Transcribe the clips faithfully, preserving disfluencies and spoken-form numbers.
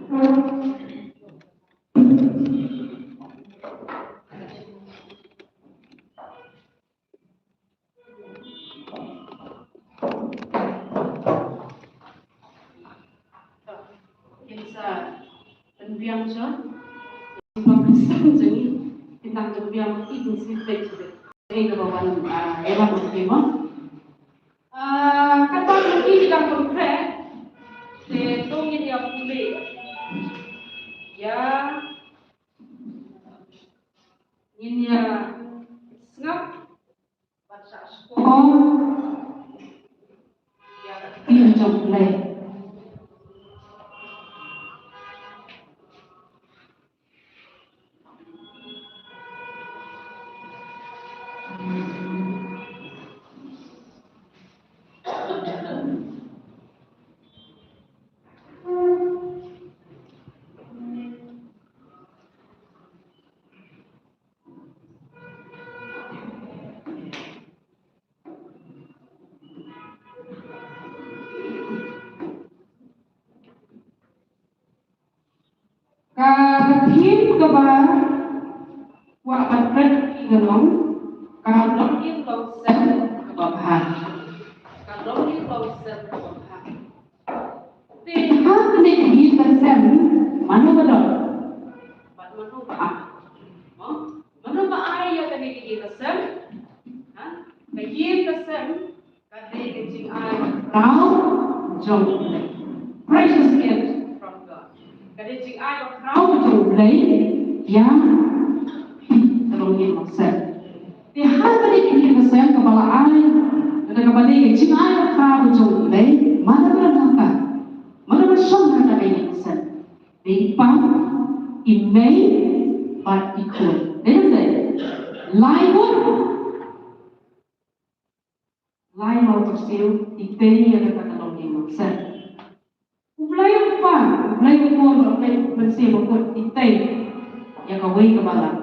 Kin sa pynbiang sha. Ba pynbiang jong ngi. Kin sa pynbiang i kin sa pynbiang. Ei kaba wan, ah, ïa ba pynbiang. Ah, kata ka ki dang pynbiang. Te to ngin ïa pule. Ïa. Ngin ïa sngap. Bad sa sngap. Ïa ka ktien jong U Blei. Ka theme kaba kwah ban pret ïa ngi ka long, ka longïing longsem kaba bha. Ka longïing longsem kaba bha. Te ha kane ka ïing ka sem, mano ba don? Bad mano ba ai? Mo? Mano ba ai ïa kane ka ïing ka sem? Ha? Ka ïing ka sem ka dei ka jingai bakhraw jong U Blei. Precious gift from God. Ka dei jingai bakhraw jong U Blei ïa ka longïing longsem. Te ha kane ka ïing ka sem kaba la ai, kata kaba dei ka jingai bakhraw jong U Blei, mano ba don hangta? Mano ba shong hangta ka ïing ka sem? Dei i kpa, i mei, bad i khun. Dei ne em dei? Lai ngut. Lai ngut shuh, i tei ïa kata ka longïing longsem. U Blei u Kpa, U Blei u Khun, U Blei u Mynsiem Bakhuid, i tei ïa kawei ka balang,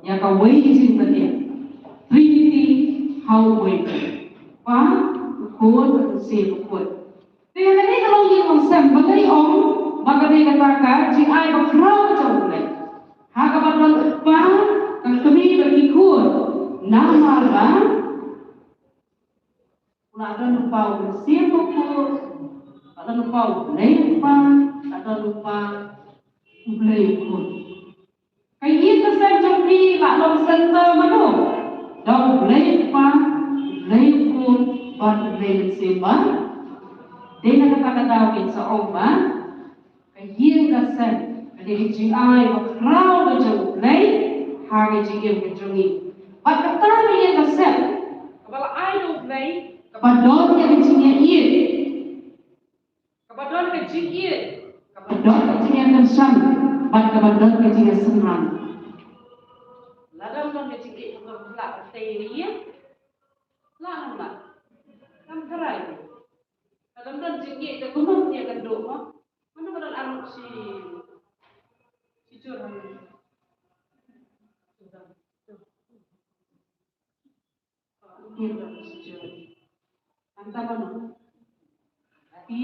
ïa kawei ka jingpynim. Trinity ha uwei. Kpa, u Khun, u Mynsiem Bakhuid. Te ïa kane ka longïing longsem, balei ong ba ka dei kata ka jingai bakhraw jong U Blei? Ha kaba don u kpa, ka kmie bad ki khun. Namar ba u la don u Kpa u Mynsiem Bakhuid, u la don u Kpa U Blei u Kpa, u la don u Kpa U Blei u Khun. Ka ïing ka sem jong phi la long center mano? Da U Blei u Kpa, U Blei u Khun, bad U Blei Mynsiem Ba. Dei na kata ka daw ngin sa ong ba ka ïing ka sem ka dei ka jingai bakhraw ka jong U Blei ha ka jingim ka jong ngi. Bad kata ka ïing ka sem kaba la ai da U Blei kaba don ïa ka jingïaieit. Kaba don ka jingïeit, kaba don ka jingïakyrshan, bad kaba don ka jingïasynran. Lada ym don ka jingïeit, kaba lah ka tei ïa ïa. Lah ym lah. Kam tharai. Lada ym don jingïeit, da kumno ïa ka duh mo. Mano ba don arngut shi, shi jur ha. Anta mano? Pi,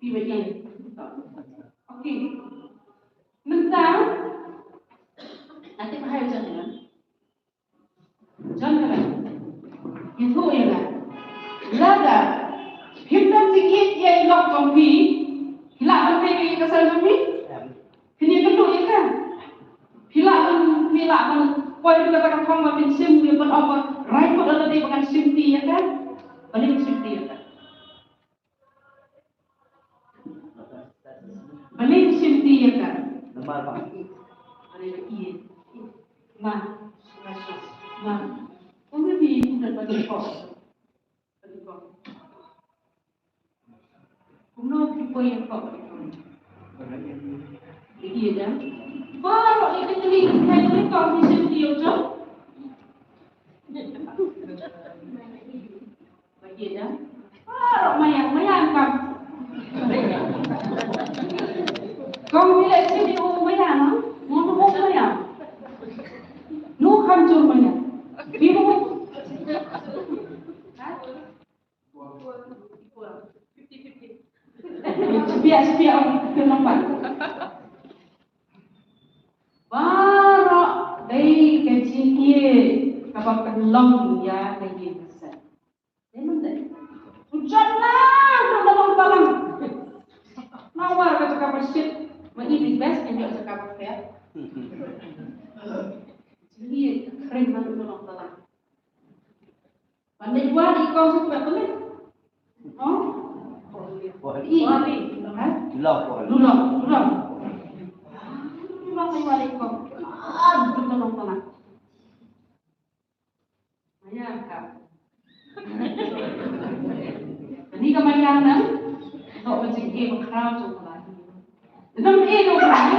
pi ba ïa. Okay. Mynta, ati ba hai jan jan. Jan ka. Ïathuh ïa nga. Lada phim don jingïeit ïa i lok jong phi, phi lah ban tei ïa ka sel jong phi? Phin ïakynduh ïa ka? Phi lah ban, phi lah ban poi ruh kata ka thong ba phin shim ïa ban ong ba rai mut lada dei ba ngan shim ti ïa ka? Balei shim ti ïa ka? Balei shim ti ïa ka? Namar ba. Balei ba ïa. Ma. Ma. Kumno phi kumno ba ïa ko? Kumno phi poi ïa ko? Ïa da. Baroh ïa ka kali, ka kali ko phi shim ti ïa u jong. Ba ïa da. Baroh maya, maya kam. Kong phi leh shim ïa u maya, no? Mo tu mo maya. Nu kham jur maya. Phi mo. Ha? Fifty fifty. Pia pia ong pia nambar. Baroh dei ka jingïeit kaba pynlong ïa ka ïing ka sem. Dei mynta u John la u la long balang. Mawar ka jaka ba shit ma i di best ka jaka ba fair. Jingïeit ka kren ma u la long balang. Ban dei wali kong suk ba tele. Oh? Wali. Wali. Ha? Dulok, wali. Dulok, dulok. Dulok, wali kong. Ah, dulok, dulok, dulok. Maya ka. Kani ka maya na. Tok ka jingeh ba khraw jong ka. Nam eh dong khraw.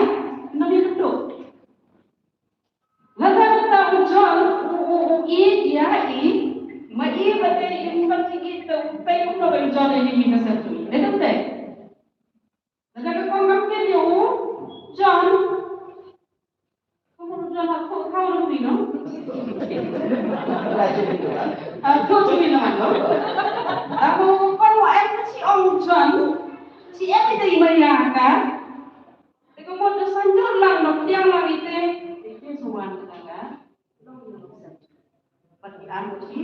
Nam eh dong. Lada kata u John u u u i ïa i ma i ba dei i ban ki i te u tei u no ba i John i ni ka sa tu i. Dei tam dei. Lada ka kong kam ken ïa u John. Kong u John ha ko ha u ni no. Ha ko tu ni no. Aku kon wa em si ong John. Si em i dei ma ïa ka. Te ka mut da saiñdur lang, da pdiang lang ite, ite sa wan ka daga. Long long sen. Pat ki an ki.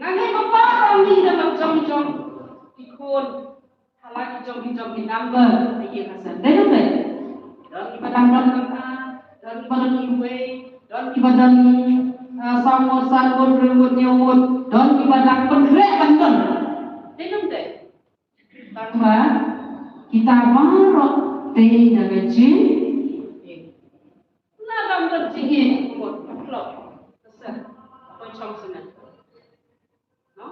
Nga ngi ba pa ni da long jong jong ki khun. Hala ki jong ki jong ki number, ïa ka sa. Dei dei. Don kiba dang don kata, don kiba don iwei, don kiba don, ah, saw ngut, san ngut, hynriew ngut, hynñiew ngut, don kiba dang pynkreh ban don. Dei dei. Tangba kita baroh dei na ka jingïeit. La dang don jingïeit, ngut, klop. Ka sa. Ko chong sana. No?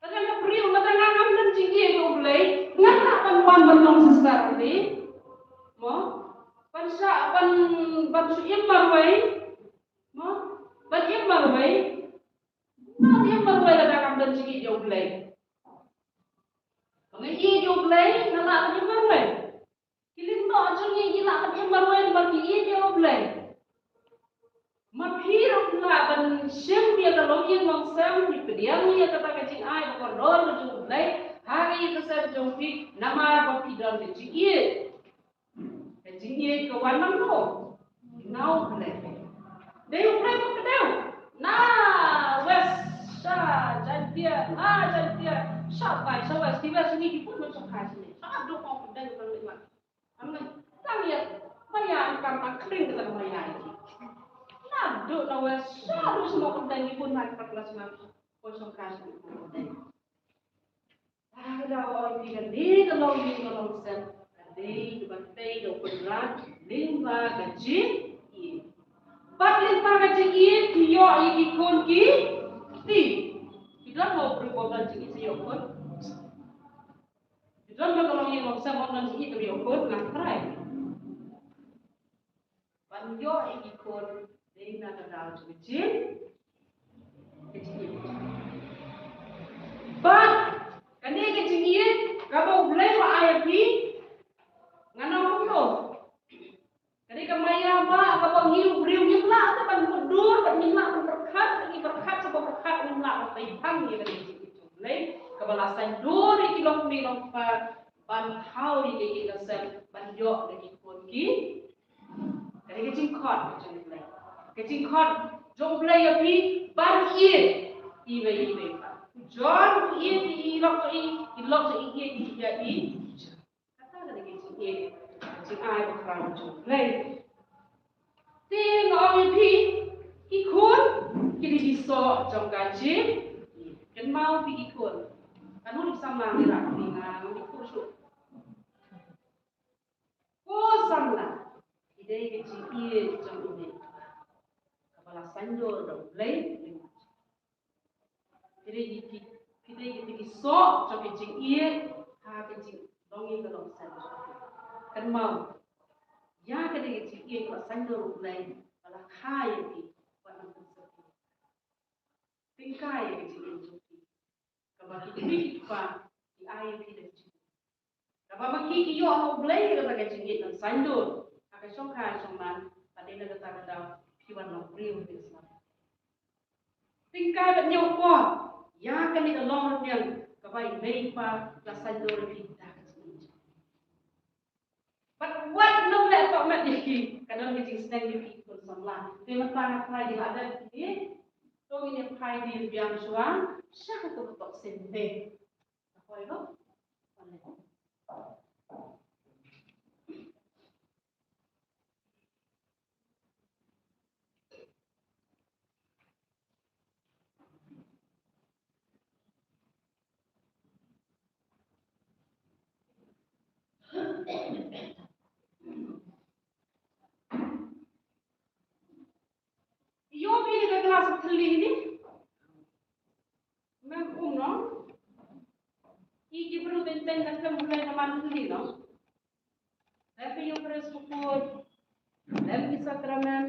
Lada nga briew, lada nga ngam don jingïeit ïa U Blei, nga lah ban wan ban long sister Andy. Mo? Ban shah, ban, ban shu im marwei. Mo? Ban im marwei. Nga im marwei lada ngam don jingïeit ïa U Blei. Ba nga ïeit ïa U Blei, nga lah ban im marwei. Ki lyngdoh jong ngi ki lah ban im marwei namar ki ïeit ïa U Blei. Ma phi ruh phi lah ban shim ïa ka longïing longsem, phi pdiang ïa kata ka jingai ba kordor ka jong U Blei ha ka ïing ka sem jong phi namar ba phi don ka jingïeit. Ka jingïeit ka wan na u, na U Blei. Dei U Blei ba pdiang na West sha Jaintia, na Jaintia sha West, sha West, ki West ngi ki pun ma sha West ngi. Sha duk ong pdiang ka longïing. Amen. Tang ïa, maya kam akhring kita maya ïa ki. Naduh na West, naduh semua kemdeng ni pun hal perkelas ngam. Kosong kas ni pun kemdeng. Ah, da oi pi kan ni ka longïing ka longsem. Kan ni ka ban tei da u Kynrad lyngba ka jingïeit. Bad lyngba ka jingïeit ki ïoh ïa ki khun ki ti. Ki don mo briew ba don jingïeit sa ïoh khun. Ki don ba ka longïing longsem, wat don jingïeit ka ïoh khun, ngan trai. Ban ïoh ïa ki khun dei na ka daw jong ka jing, ka jingïeit. Bad kane ka jingïeit kaba U Blei u la ai ïa phi, ngan ong kumno. Ka dei ka maya ba kaba ngi u briew ngim lah te ban mutdur, ban ngim lah ban pyrkhat, ngi pyrkhat sha ba pyrkhat, ngim lah ban pyrkhat ïa ka dei ka jingïeit jong U Blei kaba la saiñdur ïa ki longkmie longkpa ban thaw ïa ka ïing ka sem ban ïoh da ki khun ki. Ka dei ka jingkhot jong U Blei. Ka jingkhot jong U Blei ïa phi ban ïeit iwei iwei pat. U John u ïeit ïa i lok jong i, i lok jong i ïeit ïa i. Kata ka dei ka jingïeit, ka jingai bakhraw jong U Blei. Te nga ong ïa phi, ki khun ki dei ki soh jong ka jingïeit. Kynmaw phi ki khun. Kano ki samla ngi rak phi nga, nga ong ki khun shuh. Ko samla ki dei ka jingïeit jong U Blei kaba la saiñdur da U Blei. Phi dei ki, phi dei ki, ki soh jong ka jingïeit ha ka jinglong ïing ka long sem. Kynmaw, ïa ka dei ka jingïeit ba saiñdur U Blei ba la kha ïa phi, ba nang pynshai phi. Tyngkai ïa ka jingïeit jong phi kaba ki kmie ki kpa ki ai ïa phi da ka jingïeit. Kaba ma ki ki ïoh ha U Blei kata ka jingïeit ban saiñdur ha ka shongkha shongman, ba dei na kata ka daw phi wan long briew phi sngap. Tyngkai bad hynñiew por ïa kane ka long rmiang kaba i mei i pa la saiñdur ïa phi da ka jingim. Bad wat nym leh tohmet ïa ki, ka don ka jingsneng ïa phi khun samla. Te mynta nga tharai ki la dep ki, to ngin ïa phai biang shuwa sha kato ka tok sien te. Ka hoi lo. Ïoh phi ïa ka glass thylli ne? Mem um noh. Ki ki briew teng teng ka them Blei ka man thylli noh. Lem ki Eucharist bakhuid, lem ki sakramen,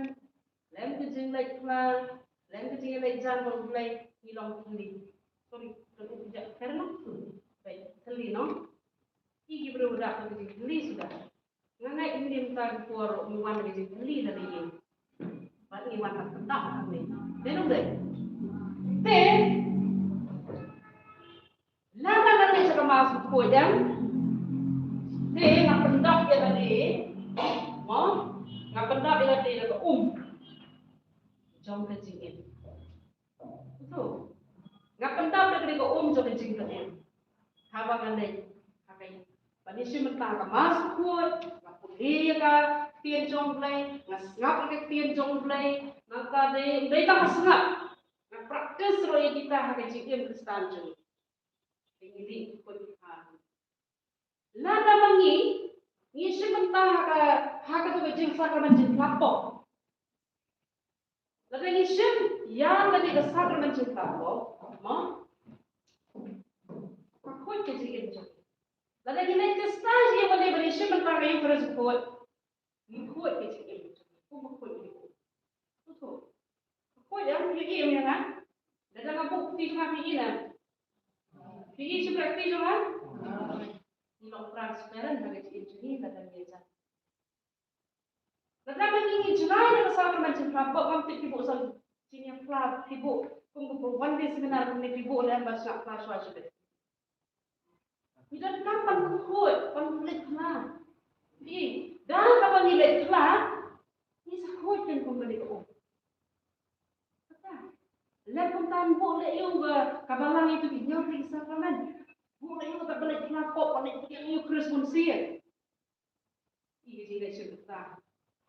lem ki jingleit khla, lem ki jingleit jan bad U Blei, ngi long thylli. Sorry, ka u ja, fair enough. Bai, thylli noh. Ki ki briew da ka jingthylli suda. Nga ngeit mynta ka por ngi wan ka jingthylli na ïing. Bad ngi wan ka pyndap hangne. Dei nong dei. Te lada nga leit sha ka Mass bakhuid, te nga pyndap ïa lade, mo, nga pyndap ïa lade da ka um jong ka jingim. To, nga pyndap da ka um jong ka jingim. Haba nga leit ha ka ïing, ban ïashim bynta ha ka Mass bakhuid, nga pule ïa ka ktien jong U Blei, nga sngap ïa ka ktien jong U Blei. Nangta dei, dei tang ha sngap, nga practice ruh ïa kita ha ka jingim Khristan jong ngi. Te ngi dei khuid ha. Lada ma ngi, ngi shim bynta ha ka, ha kato ka jingsakramen jingpla pop. Lada ngi shim ïa kane ka sakramen jingpla pop, mo? Ka khuid ka jingim jong ngi. Lada ngi leit test ïa kane ba ngi shim bynta ha ka Eucharist bakhuid. Ngi khuid ka jingim jong ngi. Kumba khuid ngi khuid. Khuid, khuid ïa ngi, ïa ngi, ïa nga. Lada nga buh kti jong nga, phi i ne? Phi i shipra kti jong nga? Ngi long transparent ha ka jingim jong ngi lada ngi ïa jan. Lada ma ngi ngi jngai na ka sakramen jingpla pop, ngam tip phi buh sa jingïapla phi buh kum, kum one day seminar kumne phi buh lem ba sngap pla shuwa shuwa. Ngi donkam ban khuid, ban leit khla. Phi, da kaba ngi leit khla, ngi sa khuid kein kum kane ka um. Kata. Leh kumta, buh leh ïa u ka, ka balang ïa tu ki hynñiew tylli ki sakramen. Buh leh ïa u kata ba leit khla pop, ba leit pdiang ïa u Khrist Mynsiem. Ïa ka jingleit shim bynta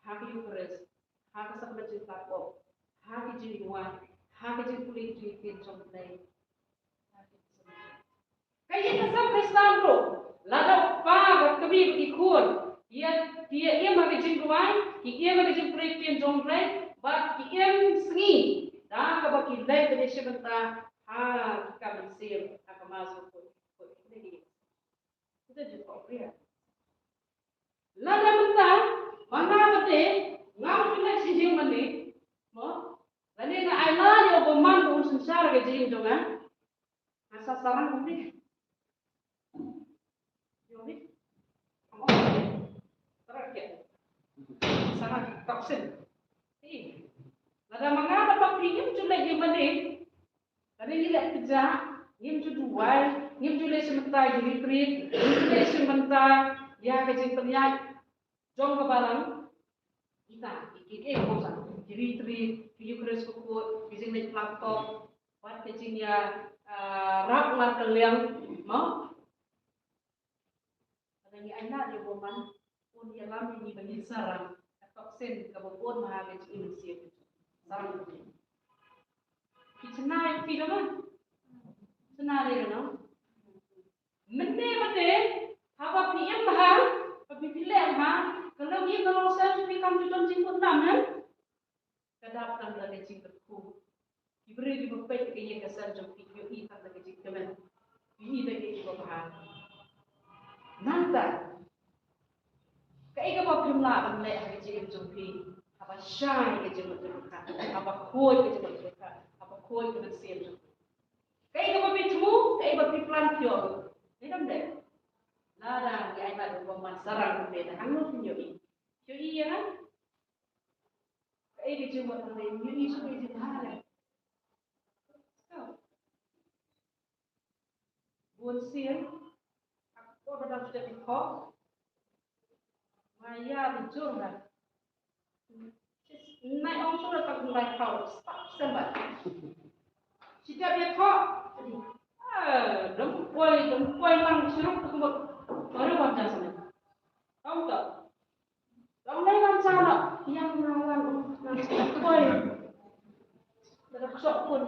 ha ka Eucharist, ha ka sakramen jingpla pop, ha ka jingduwai, ha ka jingpule ka jingïakhun jong U Blei. Ka ïing ka sem Khristan ruh, lada u kpa bad kmie bad ki khun, ïa, ki ïa im ha ka jingduwai, ki im ha ka jingpule ka ktien jong U Blei, bad ki im sngi da kaba ki leit ban ïashim bynta ha ki kam mynsiem, ha ka Mass bakhuid. Kita ju ko pria. Lada mynta, ma nga bad te, ngam ju leit sha ïingmane, mo? Lane nga ailad ïa u bymman ba un synshar ka jingim jong nga. Nga sa sarang kumne. Ïohi? Sarang ke. Sarang toxin. Ih. Lada ma nga bad phi ngim ju leit ïingmane, lada ngi leh kjat, ngim ju duwai, ngim ju leit shim bynta ïa ki retreat, ngim ju leit shim bynta ïa ka jingpynïaid jong ka balang. Kita, ki, ki, ki, ki retreat, ki Eucharist bakhuid, ki jingleit pla pop, bad ka jingïa, ah, rap mar ka liang, mo? Lada ngi ailad ïa u bymman, un ïalam ïa ngi ba ngin sarang ka toxin kaba bun ha ka jingim mynsiem. Sarang. Ki chna ïa phi da ma? Chna ïa no? Mynne mynne, haba phi im bha, haba phi leh bha, ka longïing ka longsem jong phi kam ju don jingkut nam, em? Ka dap tang da ka jingkyrkhu. Ki briew kiba peit ïa ka ïing ka sem jong phi ki ïohi tang da ka jingkmen. Ki ïohi da ka jingkyrkhu. Nangta, kaei kaba phim lah ban leh ha ka jingim jong phi, haba shai ka jingmut jong ka, haba khuid ka jingmut jong ka, haba khuid ka mynsiem jong phi? Kaei kaba phi thmu, kaei ba phi plan phi ïoh. Dei ne ym dei? Lada ngi ailad ïa u bymman sarang kumne, da hangno phin ïohi? Ïohi ïa nga? Kaei ka jingmut hangne, ngi ïohi shuh ka jingmut hangne. Bun sien, ak por ba dang sdep ïa thoh. Ma ïa di jur ha. Nai ong sura tak nai thau, stop sembat. Sdep ïa thoh. Eh, dum poi, dum poi lang siruk tu kumut. Baru bam ja sana. Tong to. Tong nai bam sana. Yang nawan, nang sdep poi. Dalam sok pun.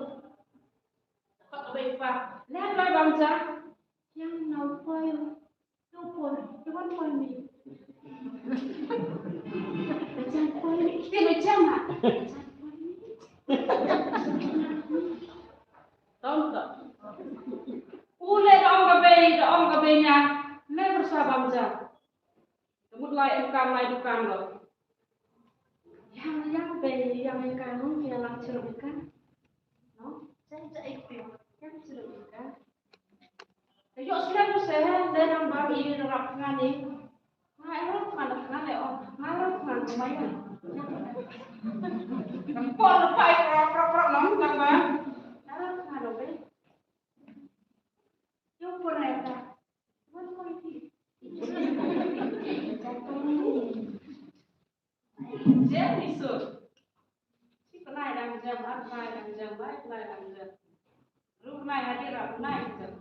Pak bai pa. Nai bam ja. Yang nau poi. Nau poi. Yang wan poi ni. Jan poi ni. Kita macam ah. Jan poi ni. Tong to. U leh da ong ka bei, da ong ka bei nia. Leh pyrsa bam ja. Ka mut lai em kam lai dukan lo. Yang, yang bei, yang em kam, yang lang cheruk ikan. No? Jai, jai, jai, yang cheruk ikan. Te ïoh slem se, te nang bam ïa ka rap thngan ni. Nga ïa rap thngan, thngan ïa, oh, nga rap thngan kumba ïa. Nang por na pai, rap, rap, rap, nang, nang ba. Nga rap thngan, oh, be. Ïoh por na ïa ka. Wan koi phi. Jem ni sur. Shi pnai dang jem, ar pnai dang jem, bai pnai dang jem. Ru pnai hadien, ar pnai jem.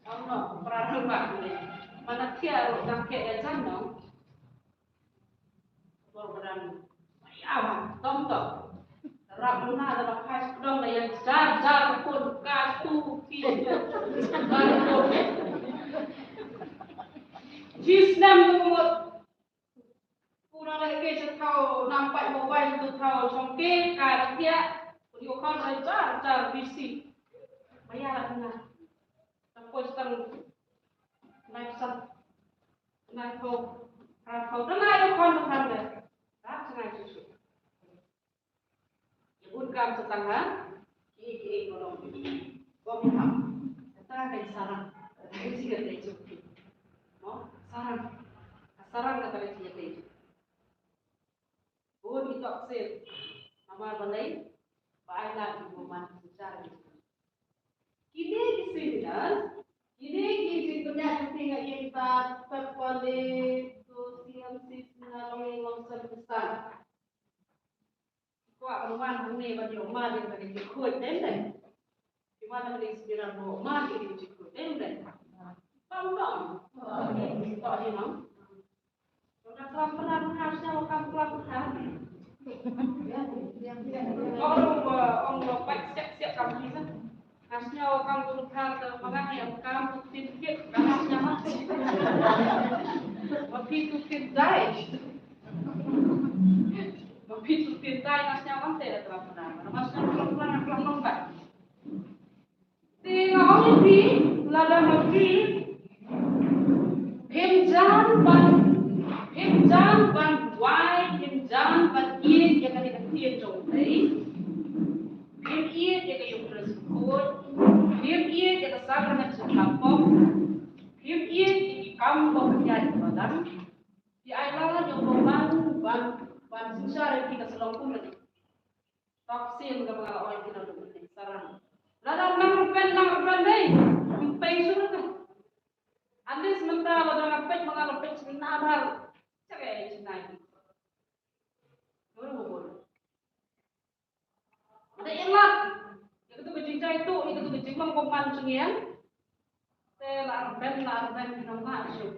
Ong no, pra ru bak ni. Mana kia ru dang kia ya jan no. Bor badan. Ïa, tom tom. Rap luna da la phai sdong da ïa jar jar pun ka tu ki. Jar pun. Ji snem tu mut. Pura la ke cha thau, nam pai mobile tu thau, chong ke ka tia. Pun yo kan da jar jar bisi. Maya la luna. Ta poi stang. Nai psan. Nai pho. Ra pho. Ta nai pho kan kan de. Ra cha nai chu chu. Ïa bun kam sa tang ha. Ki ki ko long. Ko mi ham. Ta ka sarang. Ka ji ka te chu. Mo sarang. Ka sarang ka ta ka ji ka te chu. Bun ki tok sir. Namar balei. Ba ai la ki bun man ki char. Kine ki seminar, kine ki jingpynïaid jingpynïaid ïa kita, pep pale, to siam sis na long ïa long san san. Kwah ban wan hangne ban ïoh mad ïa kane ki khuid dei ne. Ki wan hangne seminar ban ïoh mad ïa kane ki khuid dei ne. Pam pam. To hi nong. Ong ba, ong ba, pait siap siap kam pisa. Nga sngew kam tu thar te ma nga ïa kam tu tin kit, nga sngew ma phi tu tin dai. Ma phi tu tin dai, nga sngew kam te da tra pynah. Nga sngew tra pynah, nga sngew nongkat. Te nga ong ïa phi, lada ma phi phim jan ban, phim jan ban duwai, phim jan ban ïeit ïa kane ka ktien jong U Blei, phim ïeit ïa ka Ïingkren Synkhuid, phim ïeit ïa ka sakrament jingpynlong, phim ïeit ïa ki kam ba pynïaid ba dang, phi ai lad ïa u Blei ban, ban, ban synshar ïa phi ka sa long kumne. Tok sien kaba nga la ong ïa phi naduh mynne, sarang. Lada nang rben, nang rben dei. Ym pei shuh ruh. At least mynta lada nga peit, ma nga la peit shuh namar. Check ïa i jinai. Bun bun. Lada ïa lad ïa katu ka jingjia tuh, ïa katu ka jinglong bymman jingïeng. Te la rben, la rben ki nongmah shuh.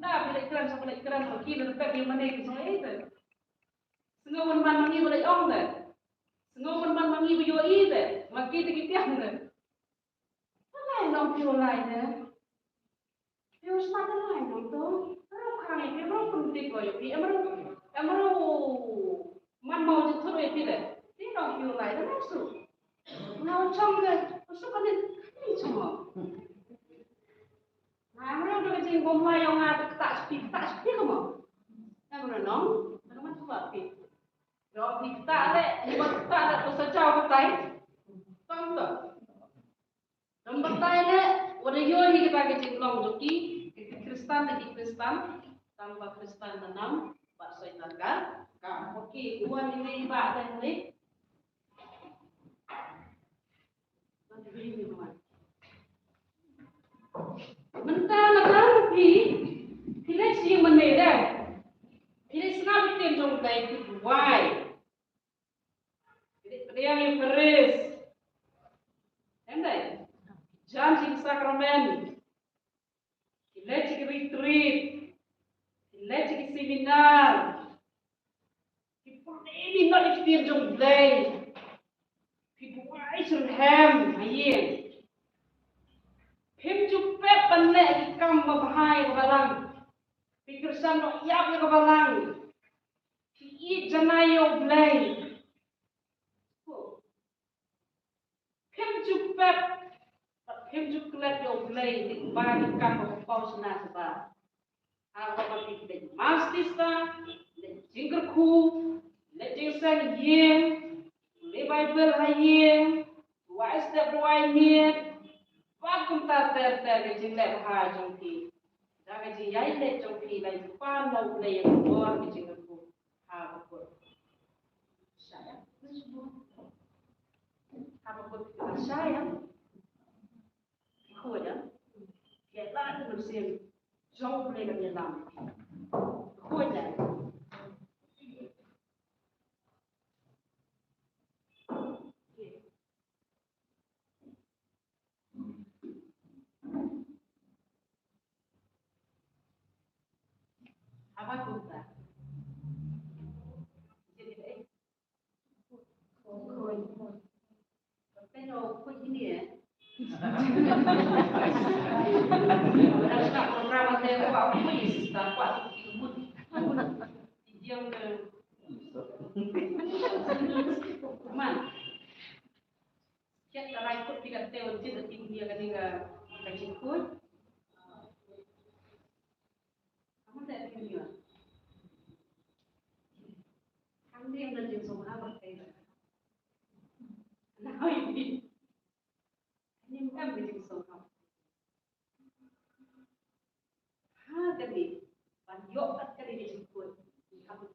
Na phi leit kren, sa phi leit kren, ma ki leit peit ïa mane ki jingïeit te. Sngew ban man ma ngi ba leit ong te. Sngew ban man ma ngi ba ïohi te. Ma ki te ki tiang te. Ka lai nong phi u lai te. Phi u smat ka lai nong to. Em ruh khang ïa phi, em ruh pyntik ïa phi, em ruh, em ruh man maw jingthut ïa phi te. Phi nong phi u lai te nong su. Nga u chong te, u su ka nit, ka nit chong. Nga em ruh da ka jingbymlai ïa nga te ktah sha phi, ktah sha phi ka mo. Em ruh nong, em ruh man tu ba phi. Ïoh phi ktah leh, ïoh ktah leh, to sa jaw batai. Tang to. Dang batai leh, wat ïoh hi kata ka jinglong jong ki, ki Khristan leh ki Khristan, tang ba Khristan da nam, bad Soitan ka, ka, okay, wan ïa i bah leh leh. Mynta na ka phi, phi leit sha ïing mane de. Phi leit sngap ïa ka ktien jong U Blei, phi duwai. Phi leit pdiang ïa u Khrist. Em dei? Jan sha ki sakramen. Phi leit sha ki retreat. Phi leit sha ki seminar. Phi pule minot ïa ka ktien jong U Blei. Phi duwai syrhem ha ïing. Phim ju pep ban leh ki kam babha ïa ka balang. Phi kyrshan noh ïap ïa ka balang. Phi ïeit janai ïa U Blei. Phim ju pep, phim ju klet ïa U Blei, ki ba ki kam ba paw shna shabar. Ha kaba phi leit mass dista, leit jingkyrkhu, leit jingïaseng ïing, leit Baibl ha ïing, duwai step duwai miet, ba kumta ter ter ka jingleh bha jong phi. Da ka jingïaid leit jong phi, leit pan na U Blei ïa ka bor ka jingkyrkhu. Ha bakut. Shaya. Ha bakut ka shaya. Khuid ïa. Ïa la ka mynsiem jong U Blei ka ïalam. Khuid ïa. Habakkuk ta. Jadi, eh. Khuid. Khuid. Khuid ini, eh. Dah start program nanti aku, aku khuid, sister, aku khuid. Diam ke. Man. Kiad ka rai kut phi ka tei wan jit ati kum ïa kane ka, ka jingkhuid. Ka mut ati kum ïa. Hangne ka jingsngewbha ba tei. Na oi ni. Hangne ka jingsngewbha. Ha kane, ban ïoh pat kane ka jingkhuid, ngi hap ban,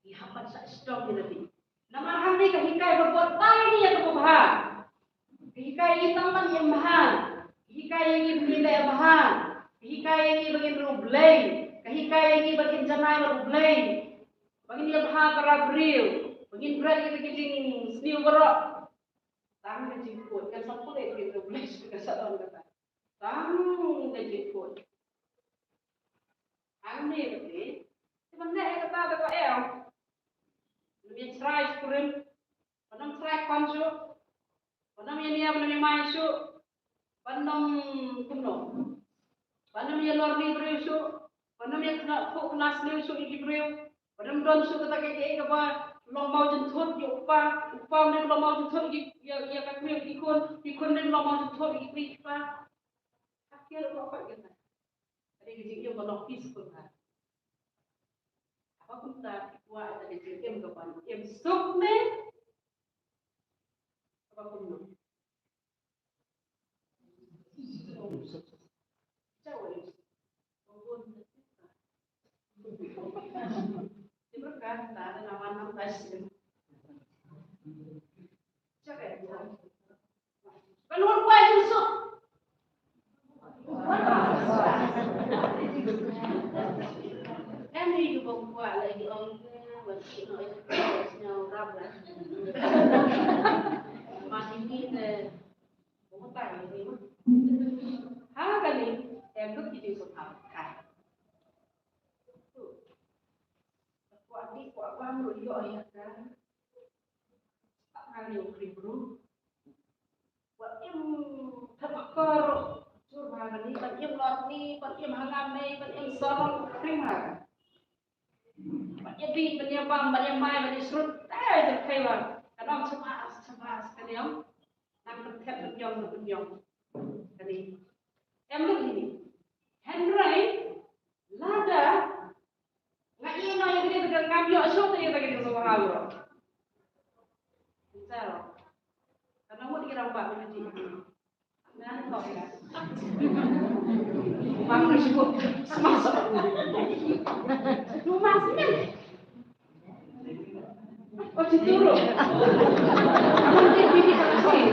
ngi hap ban shah shitom ïa lade. Namar hangne ka hikai ba bor tang ïa kaba bha. Ka hikai ïa ngi tang ban im bha. Ka hikai ïa ngi ban leh bha. Ka hikai ïa ngi ba ngin ïeit U Blei. Ka hikai ïa ngi ba ngin janai bad U Blei. Ba ngin ïa bha para briew. Ba ngin bret ïa ka jingsniew baroh. Tang ka jingkhuid, kan sa pule ka jingkhuid, ka sa don kata. Tang ka jingkhuid. Hangne kata, te ban leh kata da ka em. Ban ym ïa shrai shkrim, ban ym shrai khwan shuh, ban ym ïa nia, ban ym ïa mai shuh, ban ym kumno, ban ym ïa lorni briew shuh, ban ym ïa kna, khuh kna sniew shuh ïa ki briew, ban ym don shuh kata kaei kaei kaba long mawjynthut ïa u kpa, u kpa ym dei ban long mawjynthut ïa, ïa, ïa ka kmie ki khun, ki khun ym dei ban long mawjynthut ïa ki kmie ki kpa. Ka kiar ruh pat kata. Ka dei ka jingim ba long peaceful ha. Haba kumta phi kwah ïa ka jingim kaba im suk ne kaba kumno? Ha kane, em lut ki jingsngewbha. Kwah dih, kwah bam ruh ïoh ïa ka. Tang ha ïing u Khri Bru. Wat im thep akor jur bha kane, ban im lor ni, ban im ha nga mei, ban im sor u Khri Bru. Ban ïa dih, ban ïa bam, ban ïa mai, ban ïa srut. Te jur khei bha. Kan ong shabas, shabas, kan ong. Nang pynthep pynïong, pynïong. Kane. Em lut hi. Hynrei lada nga ïeh noh ïa kane, te ngam ïoh shuh te ïa kane ka sngewbha ruh. Ka nang mut ki rangbah ki jin. Ngan thok ïa. Bang shuh. Smash. Lu mas men. Oh, ci tu ruh. Nanti bini tak sih.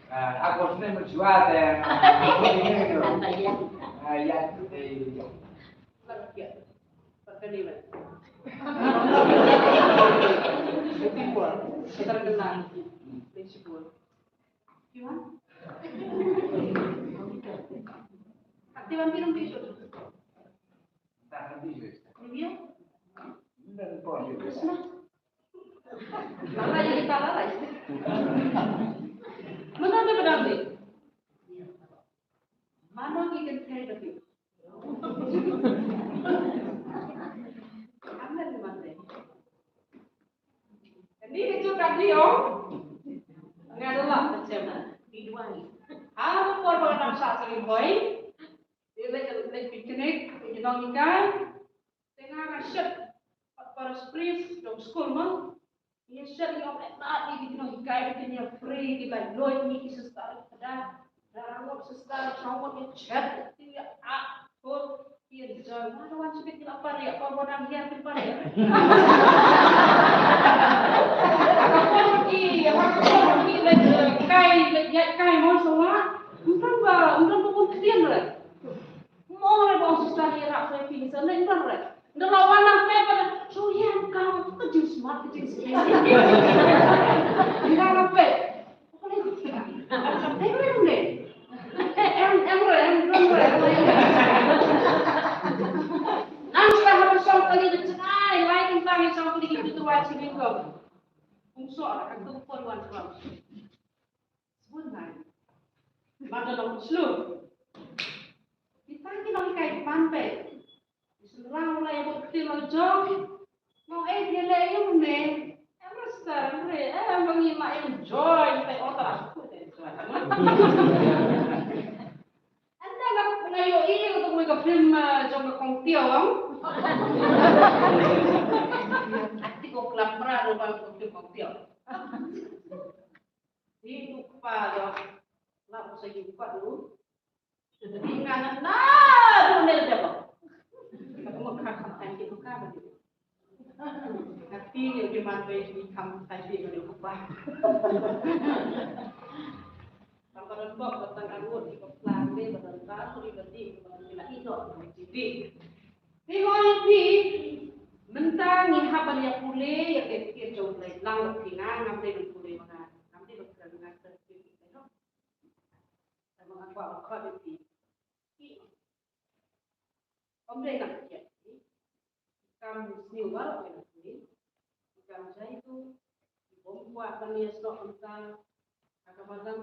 Ah, aku sini menjual, eh, aku ini tu. Ah, ya, eh, ya. Terkenal. Terkenal. Iwan? Aktif hampir hampir. Iya. Lalai jadi lalai. Mana dia pedang ni? Mana kita cari lagi? Amen, mate. Ni itu tadi, oh. Nga dah lah macam ni dua ni. Apa por ba nam sa sari boy? Dia lagi lagi picnic, dia nong ikan. Tengah nasib para spris dong school mah. Ïa shet ïa ong eh, ïa ki nonghikai ki ïa free, ki la loi ïa ki sister, da da rangot sister, rangot ïa chet ïa a ko ïa jar ma wan shet ki la par ïa ko wan ïa ki par ïa. Ki ïa ki la kai ïa kai mo so wa. Bukan ba, bukan ba pun ketian re. Mo re ba sister ïa rak sai pi sa ne bukan re. Nda la wan nang pep, shu ïa kam ka jing smart, ka jing smart. Nda la pep. Em, em, em, em, em. Nang shu la hap shong kali da jngai, lai kin tang shong kali ki tu wa chi bin ko. Ung so ka tu por wan ko. Sbun nai. Mada long slu. Kita ki long kai man pe. Sura mulai bukti lo jong. Ngo eh dia le yung ne. Em star re, em bang ima enjoy pe otra. Anda nak pernah yo iya untuk mereka film jong Kong Tio. Ati ko kelap merah lo bang film Kong Tio. Hi tu kpa do. La u sa yu kpa du. Hi nga na na du ne de ba. Ka mo ka ka kan ki ka ba. Ka ti ni ki man be ki kam ka ji ni kpa. Ka ba don bok ka tang angut ki ka plan ni ba don ta tu ni ba ti ba don ki la i do ki ti. Phi ong ïa phi, mynta ngi hap ban ïa pule ïa ka ktien jong U Blei lang, phi nga ngam dei ban pule ma nga, ngam dei ban kren, nga kren phi phi noh. Tang ma nga kwah ban khot ïa phi. Ym dei na ka ktien phi. Kam sniew baroh ïa phi. Ki kam jai tu, ki bym kwah ban ïasnoh mynta, ha ka madan,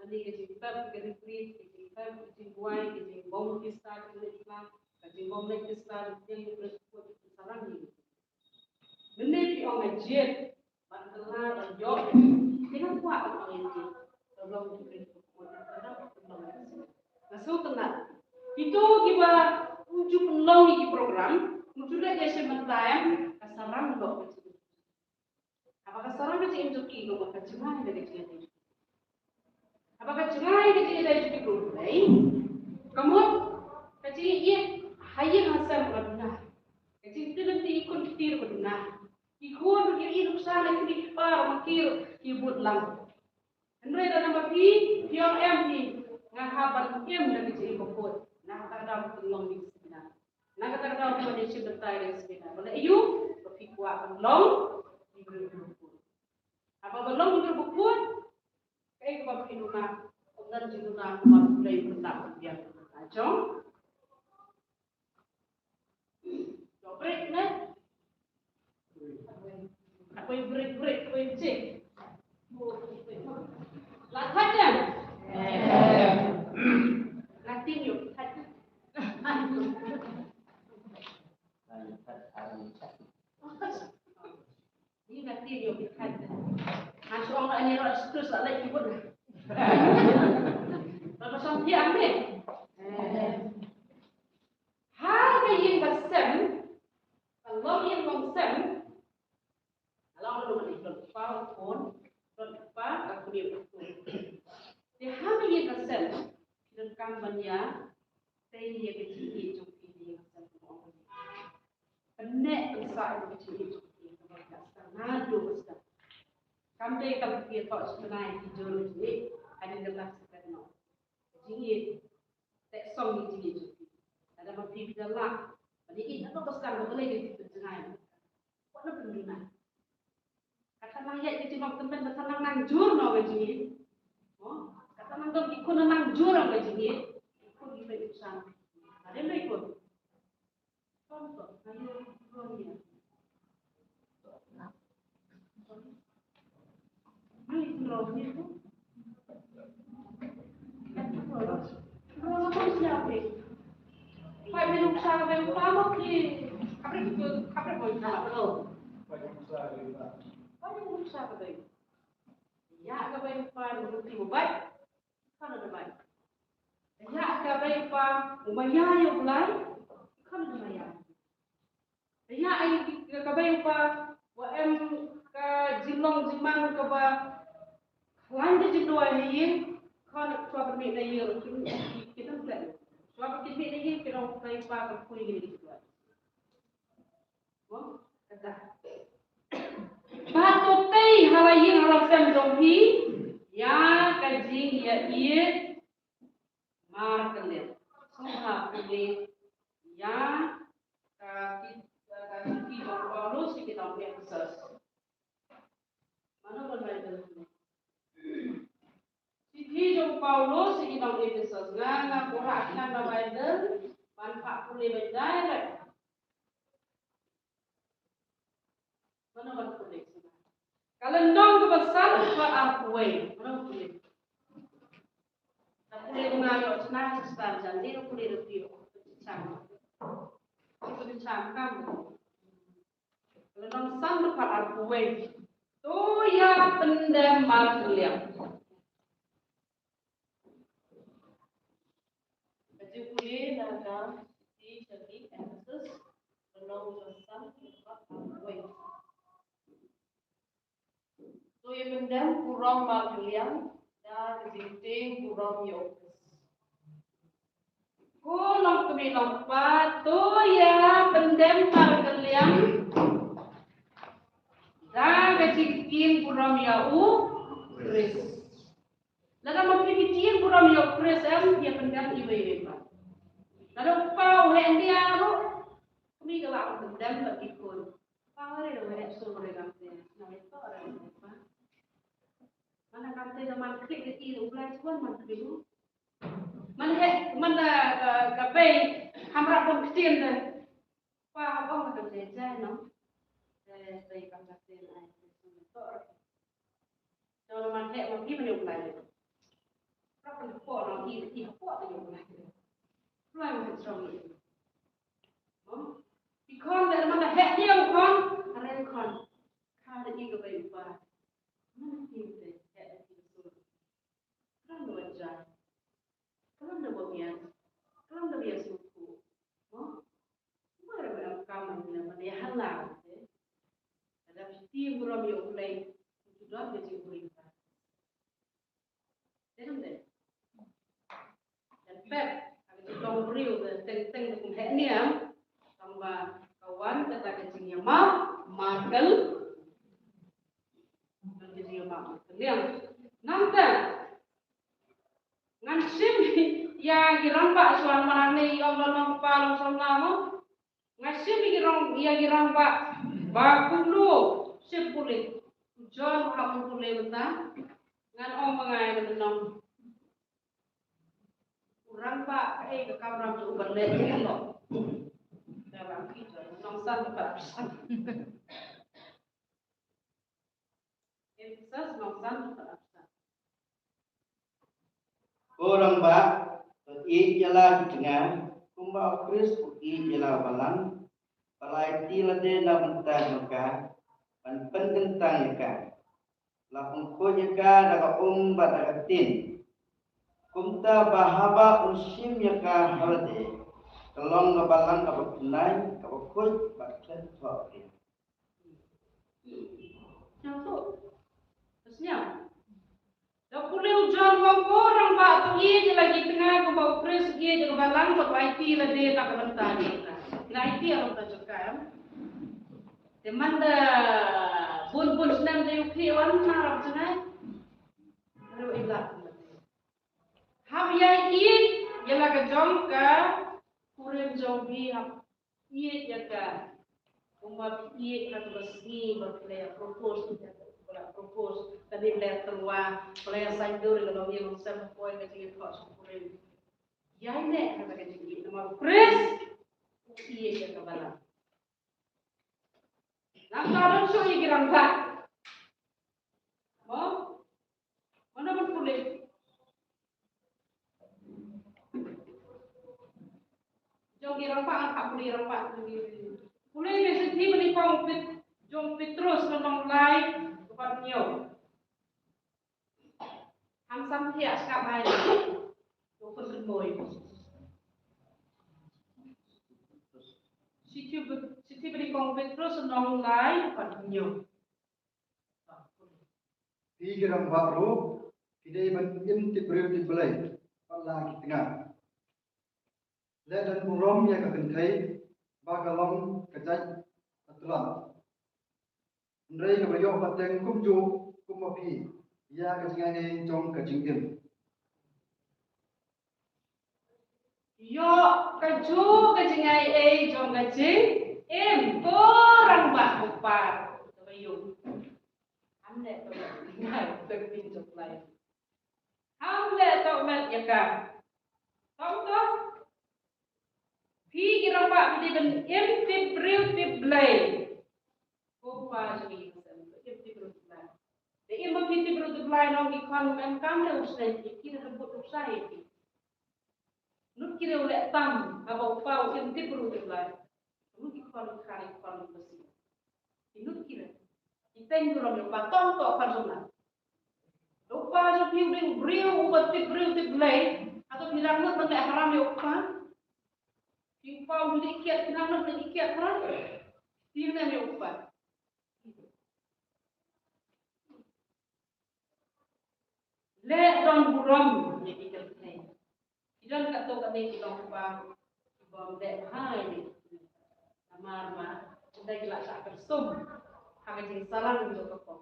lane ka jingpep, ka jingpep, ka jingpep, ka jingbuai, ka jingbym kisa, ka jingkla, ka jingbym leit kisa, ka jingpep, ka jingpep, ka sarang ni. Mynne phi ong ha jied, ban kylla, ban ïoh, phi nga kwah ban ong ïa phi. Ka long ki pep, ka long ki pep, ka long ki pep. Nga sngewtynnat. Kito kiba u ju pynlong ïa ki program, u ju leit ïa shem mynta em, ka sarang doh ka jingim. Haba ka sarang ka jingim jong ki, ka mut ka jngai da ka jingïadei. Haba ka jngai da ka jingïadei jong ki, ka mut ka jingïeit ha ïing ha sem ka duna. Ka jingïeit lynti ki khun ki kti ka duna. Ki khun ki ïohi nuksa na ki kti ki kpa ma ki ki bud lang. Hynrei lada ma phi, phi ong em phi, nga hap ban im na ka jingim bakhuid. Na kata ka daw phi long ding seminar. Na kata ka daw phi wan ïa shim bynta ïa ka seminar. Ba leh aïu, ba phi kwah ban long i briew bakhuid. Haba ba long i briew bakhuid, kaei kaba phi duna, ym don jingduna, kumba U Blei u pyndap u biang. Ajong. Break ne? Apoy break, break, apoy break. La thait ïa? La thait ïa. Ni ka ti ïoh ki khat. Ngan shu ong ani rot stus la leit ki bun. Ba ka song thiang ni. Ha ka ïing ka sem, ka long ïing long sem. Ka long ka long ka long pa u khun, long pa ka khun ïa u khun. Te ha ka ïing ka sem, ki donkam ban ïa tei ïa ka jingïeit jong ki ïa ka sem ka ong. Pynneh pynsah ïa ka jingïeit jong ki, ka ba ka Kam dei kam phi ïa thoh shi bnai ki jur jingïeit, hadien kata sa phet noh. Jingïeit, teh song ïa jingïeit jong phi. Lada ma phi phi da lah ban ïeit haduh ba sdang, ba balei ka phi pynjngai. Wat na pynduna. Kata nang ïaid ka jinglong tymmen, kata nang nang jur noh ka jingïeit. Mo? Kata nang don ki khun nang jur noh ka jingïeit. Ki khun ki peit nuksan. Hadien ba ki khun. Ïa ka bei u pa ruh u ti u bai. Kan da bai. Ïa ka bei u pa u maya ïa u Blai. Kan da maya. Ïa ka bei u pa wa em ka jinglong jingman kaba khlaiñ da jingduwai ha ïing. Kan shuwa ba mih na ïing ki ki tam plan. Shuwa ba ki mih na ïing ki ong ka bei u pa ka poi ïa ki duwai. Ba to tei ha la ïing ha la sem jong phi ïa ka jingïaieit markylliang. Sngewbha pule ïa ka ki ka ki jong Paulus ki nong Ephesus. Mano ban Bible? Shithi jong Paulus ïa ki nong Ephesus. Nga nga buh ha khana Bible ban phah pule ban direct. Mano ban pule? Ka lynnong kaba san dkhot arphew wei. Mano pule? Ka pule nga ïoh chna shistar jan dei pule ruh ïoh. Chang. Pule chang kam. Lynnong san dkhot arphew wei. To ïa pyndem markylliang. Ka jingpule na ka shithi sha ki Ephesus, lynnong san dkhot arphew wei. To ïa pyndem burom markylliang da ka jingtieng burom ïa U Khrist. Ko longkmie longkpa, to ïa pyndem markylliang da ka jingtieng burom ïa U Khrist. Lada ma phi tieng burom ïa U Khrist em, ïa pyndem iwei iwei pat. Lada u kpa u heh nia ruh, kmie ka lah ban pyndem bad ki khun. Pa, u heh, u heh sur, u heh kamte. Na ïa to, u heh kamte. Mana kamte da man khlieh da i, u Blai shuwa man khlieh u. Man heh, man da ka, ka bei, ham rap ban ktien da. Pa, ong ka kamte jai no. Eh, bei kamte ai. To. Jong la man heh ma phi ban ïoh Blai. Rap ban hapoh nong i i hapoh ban ïoh Blai. Blai ban jong i. Mo? I khon da man da heh ïa u khon. Are u khon. Ka da i ka bei u pa. Man phi te heh da i ka sur. Khlem da wan jai. Khlem da wan mian. Khlem da wan sngewthuh. Mo? Kumba ruh em kam ban ïa hala te. Lada phi tieng burom ïa U Blei, phi don ka jingburom. Te dei. Lada pep, ka jinglong briew ka teng teng kum heh nia, tangba ka wan kata ka jingïamap markylliang. Ka jingïamap markylliang. Nangta Ngan shim ïa ki rangbah shuwa, namar hangne i ong long long kpa long samla mo. Ngan shim ïa ki rang, ïa ki rangbah ba kumno shim pule. U John u hap ban pule mynta. Ngan ong ma nga ïa ka lynnong. U rangbah kaei ka kamram jong u ban leh ïa ka lynnong. Ka ba ki John lynnong san ka pat. Ephesus lynnong san ka pat. Ko rangbah, to ïeit ïa la ki tnga, kumba U Khrist u ïeit ïa la balang, ba la aiti lade na bynta jong ka, ban pynkyntang ïa ka. La pynkhuid ïa ka da ka um bad da ka ktien. Kumta ba haba un shim ïa ka ha lade, ka long ka balang kaba tnai, kaba khuid bad khlem thoh ïa. Sngewthuh? Sngewthuh? Da pule u John, ko rangbah, to ïeit ïa la ki tnga kumba U Khrist u ïeit ïa ka balang, bad u aiti lade na ka bynta jong ka. Ngi la aiti ïa la ka bynta jong ka, em? Te man da Bun bun snem te u phi wan na rap jngai. Ru ilat. Hap ïa ïeit ïa la ka jong ka kurim jong phi, hap ïeit ïa ka. Kumba phi ïeit ha kaba sngi ba phi la ïa propose, phi la propose, ka dei la tyrwa, phi la ïa saiñdur ïa ka long ïa long sem poi ka jingïathoh sha kurim. Ïa ine ha ka jingïeit namar u Khrist u ïeit ïa ka balang. Nangta don shuh ïa ki rangbah. Mo? Mano ban pule? Jong ki rangbah, ngan pule rangbah. Pule ne shithi banyngkong Pet-, jong Petrus lynnong lai, kaba hynñiew. Ham sam thiah skam ai. Ko pun pun boi. Shithi, shithi banyngkong Petrus lynnong lai, kaba hynñiew. Phi ki rangbah ruh, phi dei ban im tip briew tip Blei, pat la ki tnga. Leh don burom ïa ka kynthei, ba ka long ka jait ka tlang. Hynrei kaba ïoh pateng kumjuh, kumba phi, ïa ka jingaiei jong ka jingim. Ïoh kajuh ka jingaiei jong ka jingim, ko rangbah u par. Kaba ïoh. Ham leh tohmet ïa ka. Ham leh tohmet ïa ka. Tang to. Phi ki rangbah phi dei ban im tip briew tip Blei. Ko pa jong ngi, im tip briew tip Blei. Te im ba phi tip briew tip Blei, nong ki khon, em, kam leh u snem, ki da bud u sai ki. Lut ki riew leh tam, haba u pa u im tip briew tip Blei. Lut ki khon, ki khon, ki khon, ki khon. Ki lut ki riew. Ki teng burom ïa u pa, tang to khon jong nga. U pa jong phi u dei u briew uba tip briew tip Blei. Hato phi dang lut ban leh haram ïa u pa? Phi u pa u dei kiad, phi dang lut ban leh kiad haram? Phi ne ïa u pa. Leh don burom ïa ki kynthei. Ki don katto katne ki long kpa ki bym dei bha ïa ki. Namar ba ki dei ki la shah kyrsum ha ka jingsarang jong ka pop.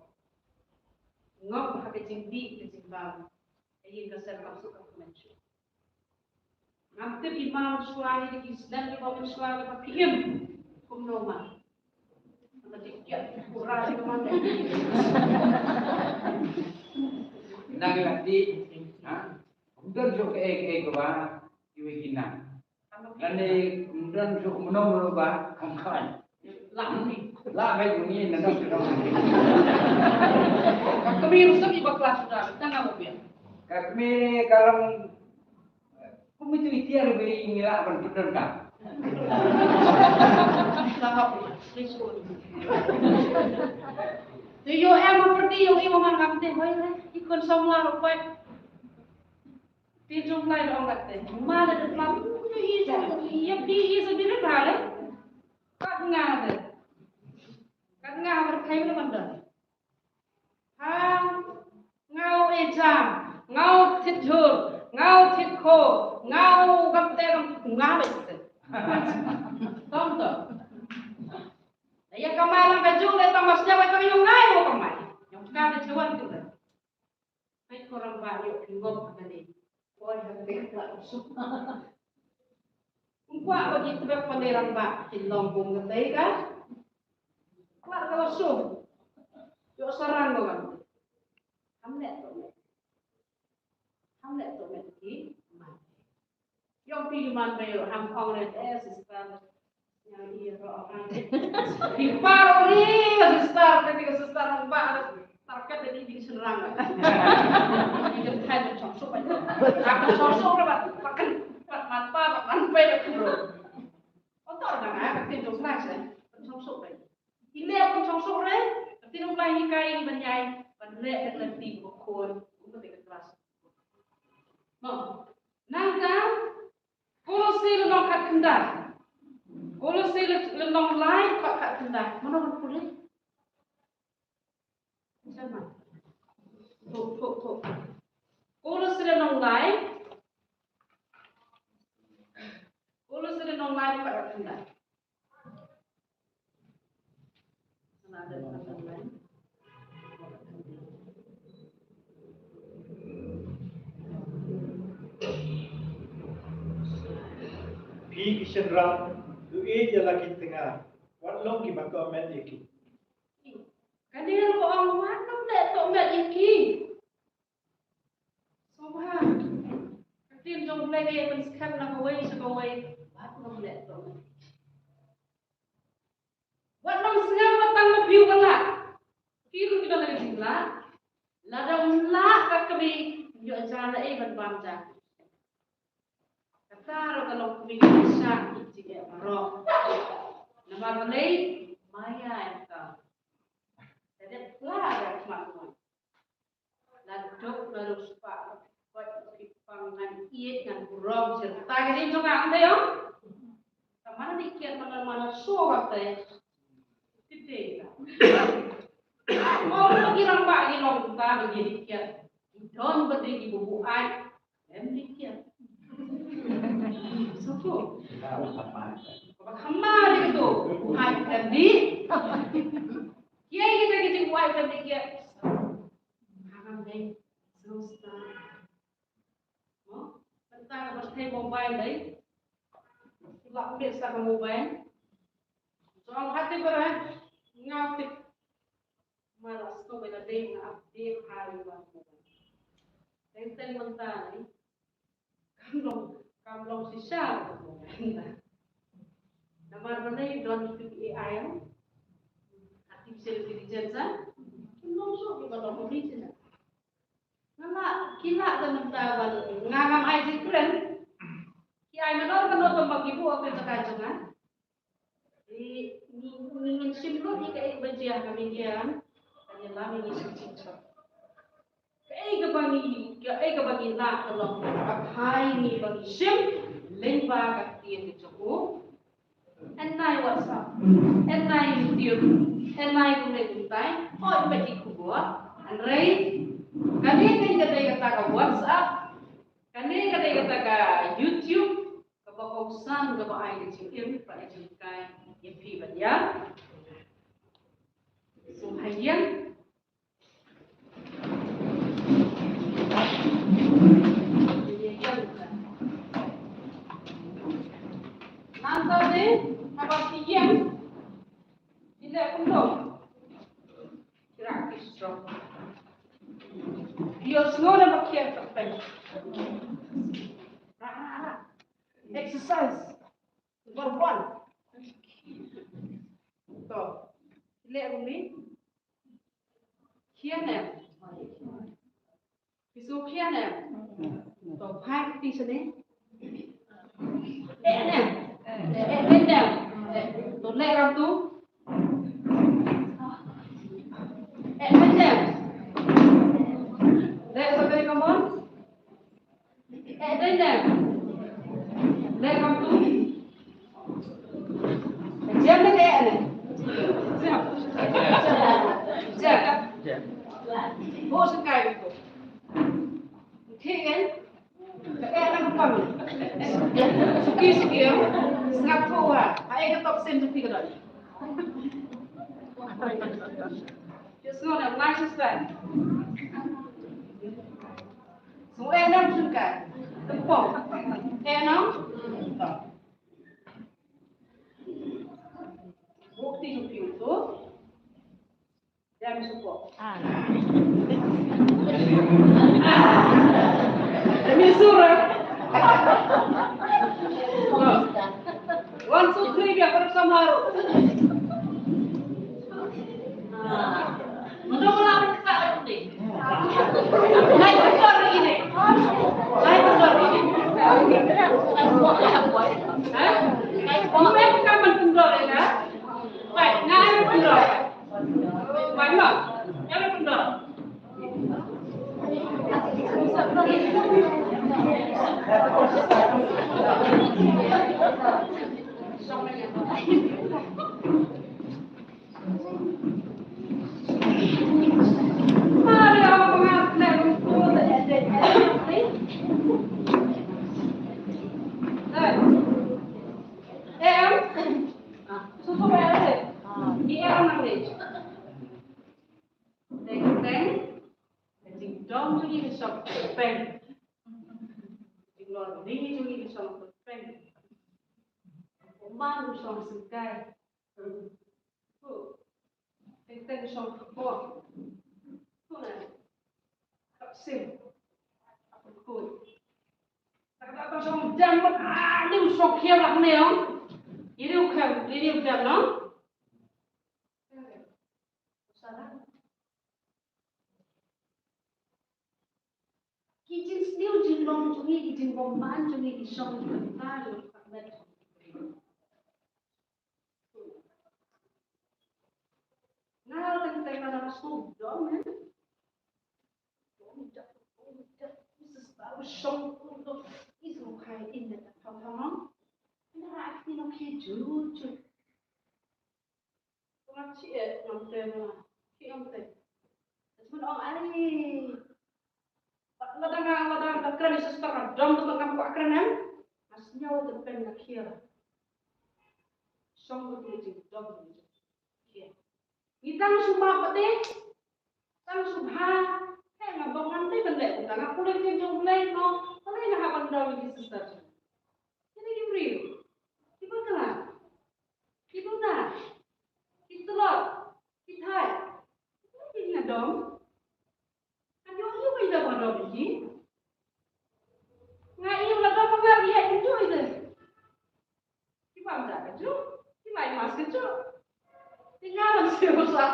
Ngop ha ka jingdih ka jingbam. Ka ïing ka sem kam suk ka kmen shuh. Ngam tip i ma mynshuwa ïa ki snem kiba mynshuwa kiba phi im. Kumno ma. Nang lati, ha? Ym don shuh kaei kaei kaba iwei ki nang. Lane ym don shuh mano mano ba kham kham. Lah ni. Lah bai uni na dong dong. Ka kmie ruh sep iba klas suda, tang ka ba biang. Ka kmie ka long Kum itu itiar beri ngi lah ban pyndonkam. Te ïoh em ha pyrdi ïoh i ma man kam te hoi re i khun samla ruh pat. Te jong lai dong kat te ma la de pla tu i jong i ïa phi i sa bi re ba le. Kat nga de. Kat nga ha pyrthei re ban don. Ha, nga u ejam, nga u thit jhur, nga u thit kho, nga u kam te kam nga beit te. Tom to. Ïa kamai lang ka jong le tang mas jawai ka ïong ngai u kamai. Ïong ka de jawai tu de. Hai ko rangbah ïoh ki ngop ha kane. Poi ha kane ka la suk. Ym kwah ba ki tbek pynlei rangbah kin long kum katei ka. Kwah ka la suk. Ïoh sarang ba wan. Ham leh to met. Ham leh to met ki man. Ïong phi man ba ïoh ham ong re eh sister. Ïa, ïa, ro, ro. Ki par ri, sister, ka sister rangbah, target da ki ding shynrang. Ki ding thai da chong suk ba. Ka chong suk ba, ba kan, ba man pa, ba man pa da kan ro. Otor da nga, ka tin dong sna sna, chong suk ba. Ine ka chong suk re, ka tin dong lai ni kai ni ban ïai, ban le ka tin ko khon, ko ka tin ka klas. Mo. Nang ka Kolose lynnong khatkhyndai. Kolose lynnong lai, khatkhyndai. Mano ban pule? Sama. Thok, thok, thok. Kolose lynnong lai. Kolose lynnong lai, khatkhyndai. Sana ada lynnong lai. Shynrang, to ïeit ïa la ki tnga, wat long kiba tohmet ïa ki. Ka Daniel ka ong, wat nym leh tohmet ïa ki. Sngewbha, ka ktien jong U Blei ka ïa pynskhem na kawei sha kawei, wat nym leh tohmet. Wat nym sngap ba tang na view ka lah. Ki ruh ki don la ka jinglah. Lada ym lah ka kmie, ym ïoh ja naei ban bam ja. Kata ruh ka long kmie ka shah ki jingeh baroh. Namar balei? Maya em ka. Ka dep pla da khmat. La duk la duk spah. Koit ki pang ngan ïeit ngan burom sir. Ta ka dei jong nga, ym dei ong? Ka mana dei kiat mana mana so ka te. Ti te ka. Ong ki rangbah ki long ta ba ki dei kiat. Ki don ba dei ki bubuh ai. Em dei kiat. So ko. Ba khama dei to. Bubuh ai kan dei. Kiat kita kita bubuh ai kan dei kiat. Ngam dei, so sta. Mo? Mynta ka pyrthei mobile dei. Lah bit sa ka mobile. So ang hati bara nga tip. Mala sto bela dei nga update hari ba mobile. Teng teng mynta ni. Kam long, kam long shisha. Namar balei don ki A I, artificial intelligence, ah? Kim long shuh kiba long omniscient. Nga la, ki la da mynta ban, nga ngam ai jingkren. Ki ai manor kano tang ba ki buh ha ka jaka jong nga. Ngi, ngi, ngi ngin shim lut ïa kaei ba jia ha ka media, kan ïalam ïa ngi shim shim shim. Kaei kaba ngi, kaei kaba ngi lah ka long, ka phai ngi ba ngi shim lyngba ka ktien ka jong u. Yn ai WhatsApp, yn ai YouTube, yn ai kumne kumtai, hooid ba ki khubor. Hynrei kane ka dei kata ka WhatsApp, kane ka dei kata ka YouTube, kaba kongsan kaba ai ka jingim bad ka jinghikai ïa phi bad ïa nga. So ha ïing. Nangta de haba phi ïeng, phi leh kumno? Khreh ki strong. Ïohsngew naba khian ka peng. Exercise. Number one. To. Leh kum ni. Khian em. Phi sngewkhian em. To phai kti shane. Eh em. Eh em. To leh ram tu. Eh em. Leh sa kali, come on. Eh, dei ne? Dei kam tu? Jem ne, eh, ne? Jem. Jem. Jem. Bo sa kai ko. Thik eh? Eh, nang pang. Suki, suki, eh? Sngap tho ha. Ai ka tok sem suki ka doi. Just know that life is bad. So, eh, nang sun kai. Tepok. Eh, nang? Bukti yung piu tu. Dia mi supo. Ah. Dia mi sura. One, two, three, biar pada sama. Mudah-mudahan kita nanti. Naik kendor ini. Naik kendor ini. Hah? Naik kendor. Bukan kendor ya, kan? Baik, naik kendor. Baik, no. Naik kendor. Teng teng, ka jingdom jong ngi ka shong peng. Jinglong ding jong ngi ka shong peng. Man u shong sngewkai. Ko. Teng teng shong ko. Ko na. Kap sim. Kap ko. Tak tak tak shong jam mat. Ah, ni u shong khia lak ne ong. Ini u kham, ini u jam no. Salah. Ki jingsniew jinglong jong ngi, ki jingbymman jong ngi, ki shong ki bynta jong ka met. Nga la teng teng la la sngewdom, eh. Dom dak, dom dak, Jesus, ba u shong ku dom, is mo khai in da pam pam. Ina ra ki no ki ju ju. Nga chi eh, ngam te nga. Ki ngam te. Smun ong ai. Lada nga, lada nga kren i sister nga dom tu ngam kwah kren em. Nga sngew te pen nga khia. Shong tu ni jingdom ni jingkhia. Ngi tang shu map pat te. Tang shu bha. He nga bok ngan te ban leh kumta. Nga pule kin jong Blei no. Pule nga ha ban dom i sister. Kine ki briew kiba kla, kiba na, ki tlot, ki thait, ki nga dom. Ka ïoh ïoh ïa ba dom ki. Nga ïoh la dom ba nga ïa ki ïoh ïa. Ki bam da ka ïoh, ki mai mas ka ïoh. Ki nga lam si usa,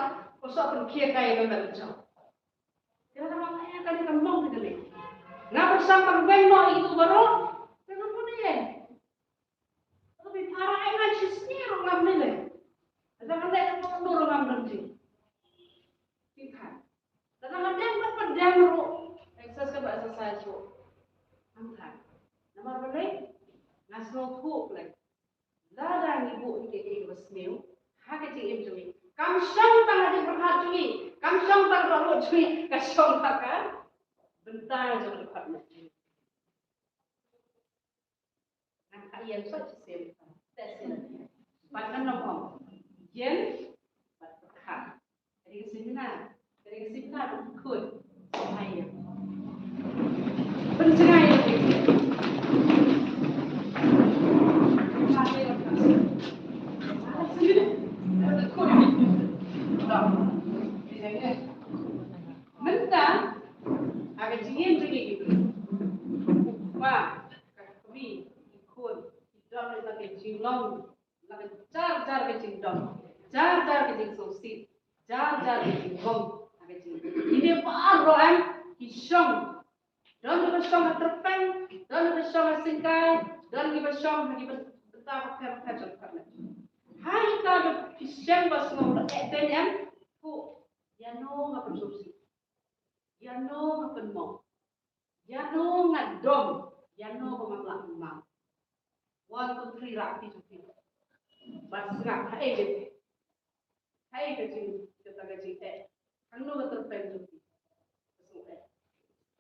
usa pun kia kai ka mer ïoh. Kira ka ma ka ïa ka ni ka mong ka ni. Nga pun sang pang beng no itu baru. Ka nga pun ni. Tapi para ai ngan shisni ruh ngam lei lei. Lada ngan leh ka pun ruh ngam lei lei. Ti than. Lada ngan dem pat pat dem ruh. Exercise ka ba exercise ruh. Ngam than. Namar balei? Nga sngewthuh lei. Lada ngi buh ïa kiei kiei kiba sniew ha ka jingim jong ngi. Kam shong tang ha ka jingpyrkhat jong ngi. Kam shong tang ha ka ruh jong ngi. Ka shong ha ka bynta jong ka dkhot jong ngi. Ngan ka ïa sot shisien. Te sien. Bad ngan ong ong. Ïeng bad pyrkhat. Ka dei ka seminar. Ka dei ka seminar ban khot. Ai ïa. Pynjngai ïa. Mynta ha ka jingim jong ngi. Ba ka kmie ki khun ki don ïa ka jinglong. La ka jar jar ka jingdon, jar jar ka jingsngewsih, jar jar ka jingong ha ka jingdon. Ine baroh em ki shong. Don kiba shong ha tyrpeng, don kiba shong ha syngkai, don kiba shong ha ki bynta bapher bapher jong ka met. Ha ita ki shem ba sngew ba eh dei em, ko ïano nga pynsngewsih, ïano nga pynmong. Ïano nga dom, ïano ba ngam lah ban map. One, two, three, rah phi jong phi. Bad sngap, haei ka jing, haei ka jing, kata ka jingeh. Hangno ka tyrpeng jong phi. Ka sngewsih.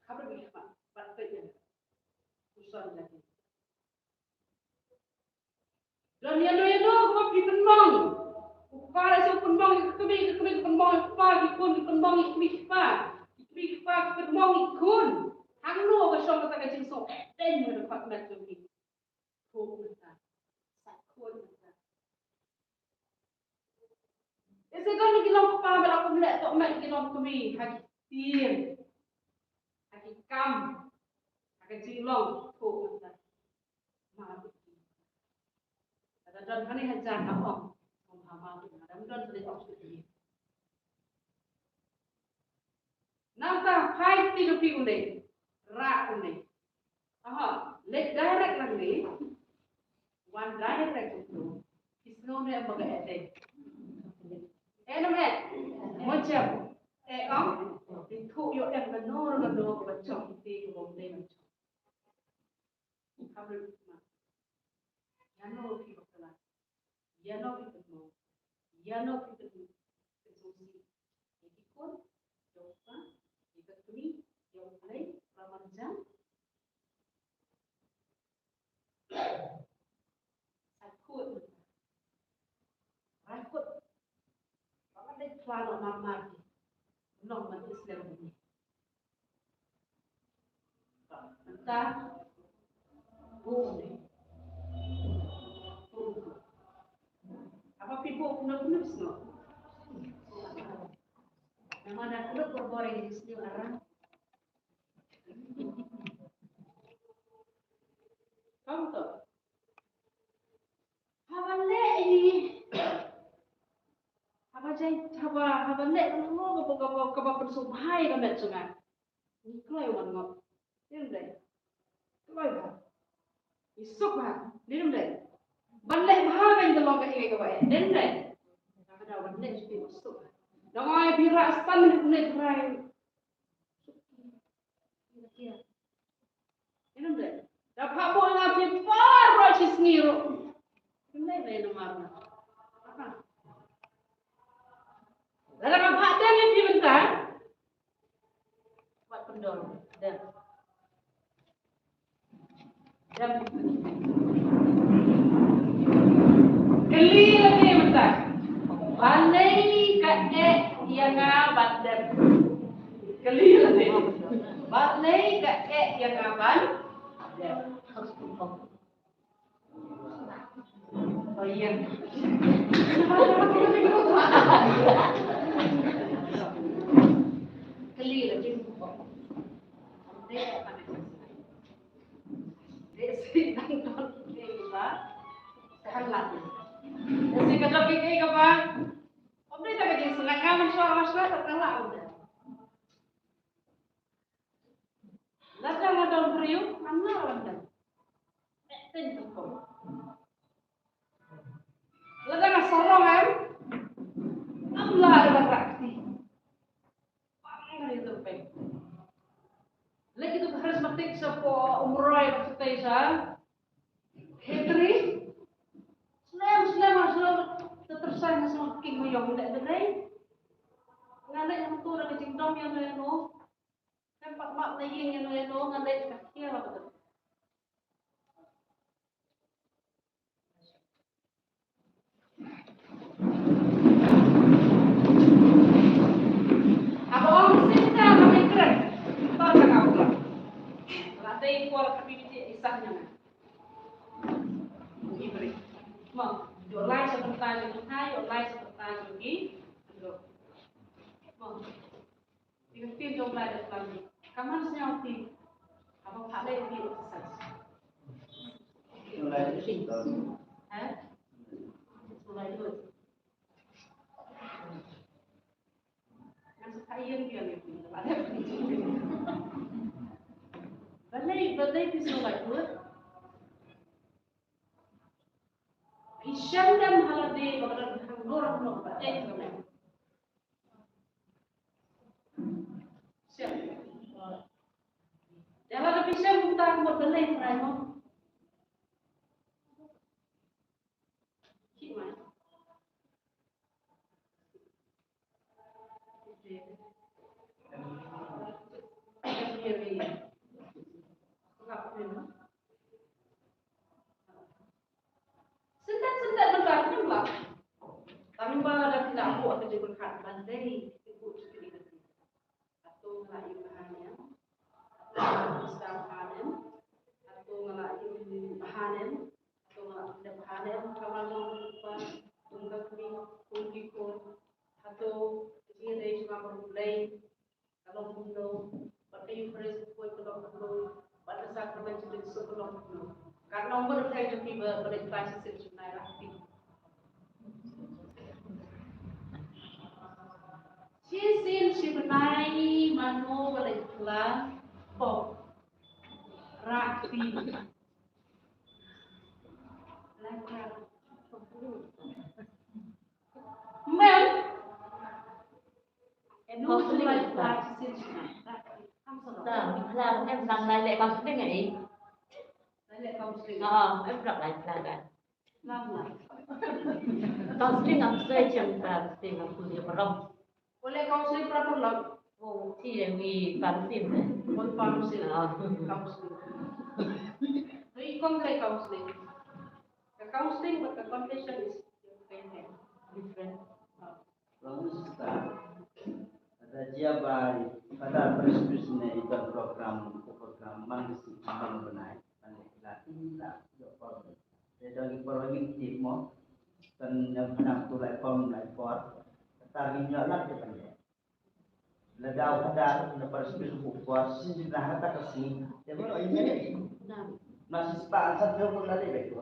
Haba phi khmat, bad peit ïa. Puson ïa phi. Don ïano ïano kaba phi pynmong. U kpa lehse u pynmong ïa ka kmie, ka kmie ka pynmong ïa u kpa, ki khun ki pynmong ïa ki kmie ki kpa. Ki kmie ki kpa ki pynmong ïa ki khun. Hangno ka shong kata ka jingsngew eh dei ïa ka dkhot met jong ki. Khun mynta. Sa khun mynta. Ïa se don ki long kpa ba la kum leh tok met ki long kmie ha ki tieng, ha ki kam, ha ka jinglong. Ko mynta ma biki. Lada don kane ha jan ha ong ong ha ma biki. Lada don kane ong biki. Nangta phai kti jong phi une. Rah une. Aha, leit direct nangne. Wan direct jong phi. Phi sngew ne em ba ka eh dei? Eh, nang eh. Mo jam. Eh, ong. Phi thuh ïoh em kano kano kaba jong phi kaba ym dei ban jong. Kham rit ma. Ïano phi bakla. Ïano phi pynmong. Ïano phi pyn-, pynsngewsih. Ïa ki khun, ïa u kpa, ïa ka kmie, ïa u Blei, ba marjan. Sa khun. Rakut. Ba ngan dei plan o mar mar ki. Nong man Israel ni. Mynta. Bu ni. Bu. Kumno kumno sngewbha. Namar da kumno por bor ïa sngewbha arang. Kam to. Haba leh ïa ngi. Haba jai, haba, haba leh ka long ka, ka, ka, kaba pynsngewbha ïa ka met jong nga. Ngi kloi wan ngop. Dei ne em dei? Kloi bha. Ngi suk bha. Dei ne em dei? Ban leh bha ka ngi da long ka ïing kaba eh. Dei ne em dei? Ka da ban leh shuh ba suk bha. Da ngai phi rah stan ne phi leh bha. Dei ne em dei? Da phah bok nga phi par bro shi sngi ruh. Dei ne em dei namar na. Lada ka phah deng ïa phi mynta. Wat pyndonkam. Dep. Dep. Kylli lade mynta. Balei ka eh ïa nga ban dep? Kylli lade. Balei ka eh ïa nga ban dep? Oh, ïa. Kali la jing. Dei si nang don ki ba. Tahan lah. Dei si ka don ki ba. Om dei ta ka jing senang ka man suara suara tahan lah udah. Lada nga don briew, nga wan da. Peit tang ko. Lada nga sarong em, ngam lah da rakti. Pang ri tu peit. Lagi tu charismatic sa po umroi ba tu sa. Hetri. Slem, slem, slem. Tetersang sa king mayong da dei. Nga leh yang tu da ka jingdom yang tu. Kan pat map na ïing ïano ïano ngan leh ka khia la ka. Haba ong sita ka mai kren. Ton ka ka ong. La dei por ka pi ti isah nya. Ibri. Mo, ïoh lai sa bynta jong ngi, ïoh lai sa bynta jong ngi. Mo. Ïa ka ktien jong U Blei da klam. Ka man sñiaw ti. Haba phah leh ti exercise. Sñiaw lai ti. Hä? Sñiaw lai ti. Ngan sa phah ïeng ïa ti. Balei, balei ti sñiaw lai ti. Phi shem dem ha lade ba ka don hangno hangno ba eh ka leh. Shem. Ïa lada phi shem kumta ka mut balei trai mo. Ki mai. Sentence, sentence mynta ka lah. Tang ba da phi la buh ka jingpyrkhat ban dei ki buh jingkylli. Hato nga la im bha ne em? Hato nga la im bha ne em? Hato nga la im bha ne em? Hato nga la im bha ne em? Ka man jong ka kpa, jong ka kmie, jong ki khun. Hato ka jingïadei jong nga bad U Blei ka long kumno, bad ka Eucharist ka long kumno, bad ka Sakrament jong ka Jisu ka long kumno. Katno ngut ki jong phi ba, ba leit phai shisien shi bnai, rah kti. Shisien shi bnai mano ba leit phla? Pop. Rah kti. Mem. Eno, counseling. Da, em lang lai leh counseling eh. Lai leh counseling. Ha, em prap lai phla da. Lang lang. Counseling am sai chang da, counseling am pun ya barom. Boleh counseling prap pun lang. Oh, ti em i counseling. Boleh counseling. Ha. Counseling. Dei kong dei counseling. Ka counseling bad ka confession is different. Different. Long sister. Kata jia ba kata prescription ne ita program, program mang si mang benai. Ane la ila yo problem. Te dang i por ngi tip mo. Kan ïa pynang tu lai pom lai por. Kata ngi ïa lad ïa pynang. Lada u Phadar na para sbit u por, shisien na ha kata ka sngi. Te ba ïa ne. Na shisien ba an sa tu pun lad ïa tu.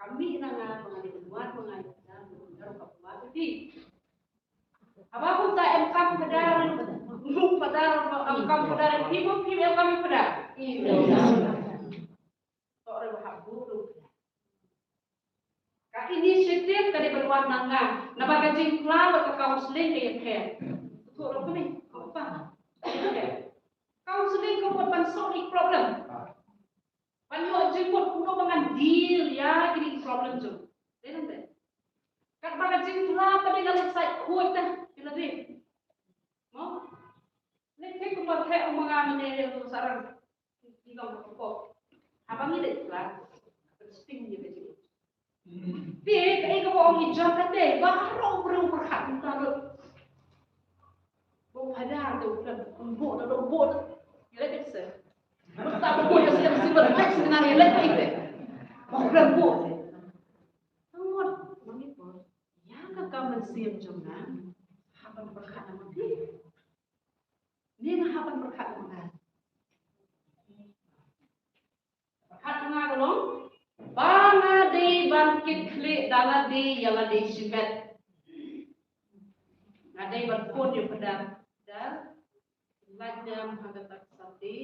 Kami na nga ba nga dei luar, ba nga ïa ka luar ka buat ti. Haba kumta em kam Phadar, em kam Phadar, em kam Phadar, em kam Phadar. Tok re ba hap buh ruh. Ka initiative ka dei ban wan na nga, naba ka jingphla bad ka counseling ka ïapher. Betul ruh kane, apa? Counseling ka buat ban solve problem. Ban ïoh jingmut kumno ba ngan deal ïa kine ki problem jong. Dei nang dei. Katba ka jingphla ka dei ngan leit sait khuid dah, phi la dei. Mo? Leit thik kumba theh u ma nga mynne u sarang. Ki long ka pok. Haba ngi leit phla. Ka sting ïa ka jingmut. Te kaei kaba ong i John kata, baroh briew pyrkhat kumta ruh. Ba u Phadar te u khlem buh, te u buh. Ïa leh te se. Mynta ba buh ïa siem siem ba leh seminar ïa leh te. Ba u khlem buh te. Ngut ma ngi poi. Ïa ka kam mynsiem jong nga. Hap ban pyrkhat na ma phi. Ni nga hap ban pyrkhat na ma nga. Pyrkhat na nga ka long ba nga dei ban kit khlieh da lade ïa lade shimet. Nga dei ban phone ïa u Phadar, Phadar, lait ïa nga ha kata ka Sunday,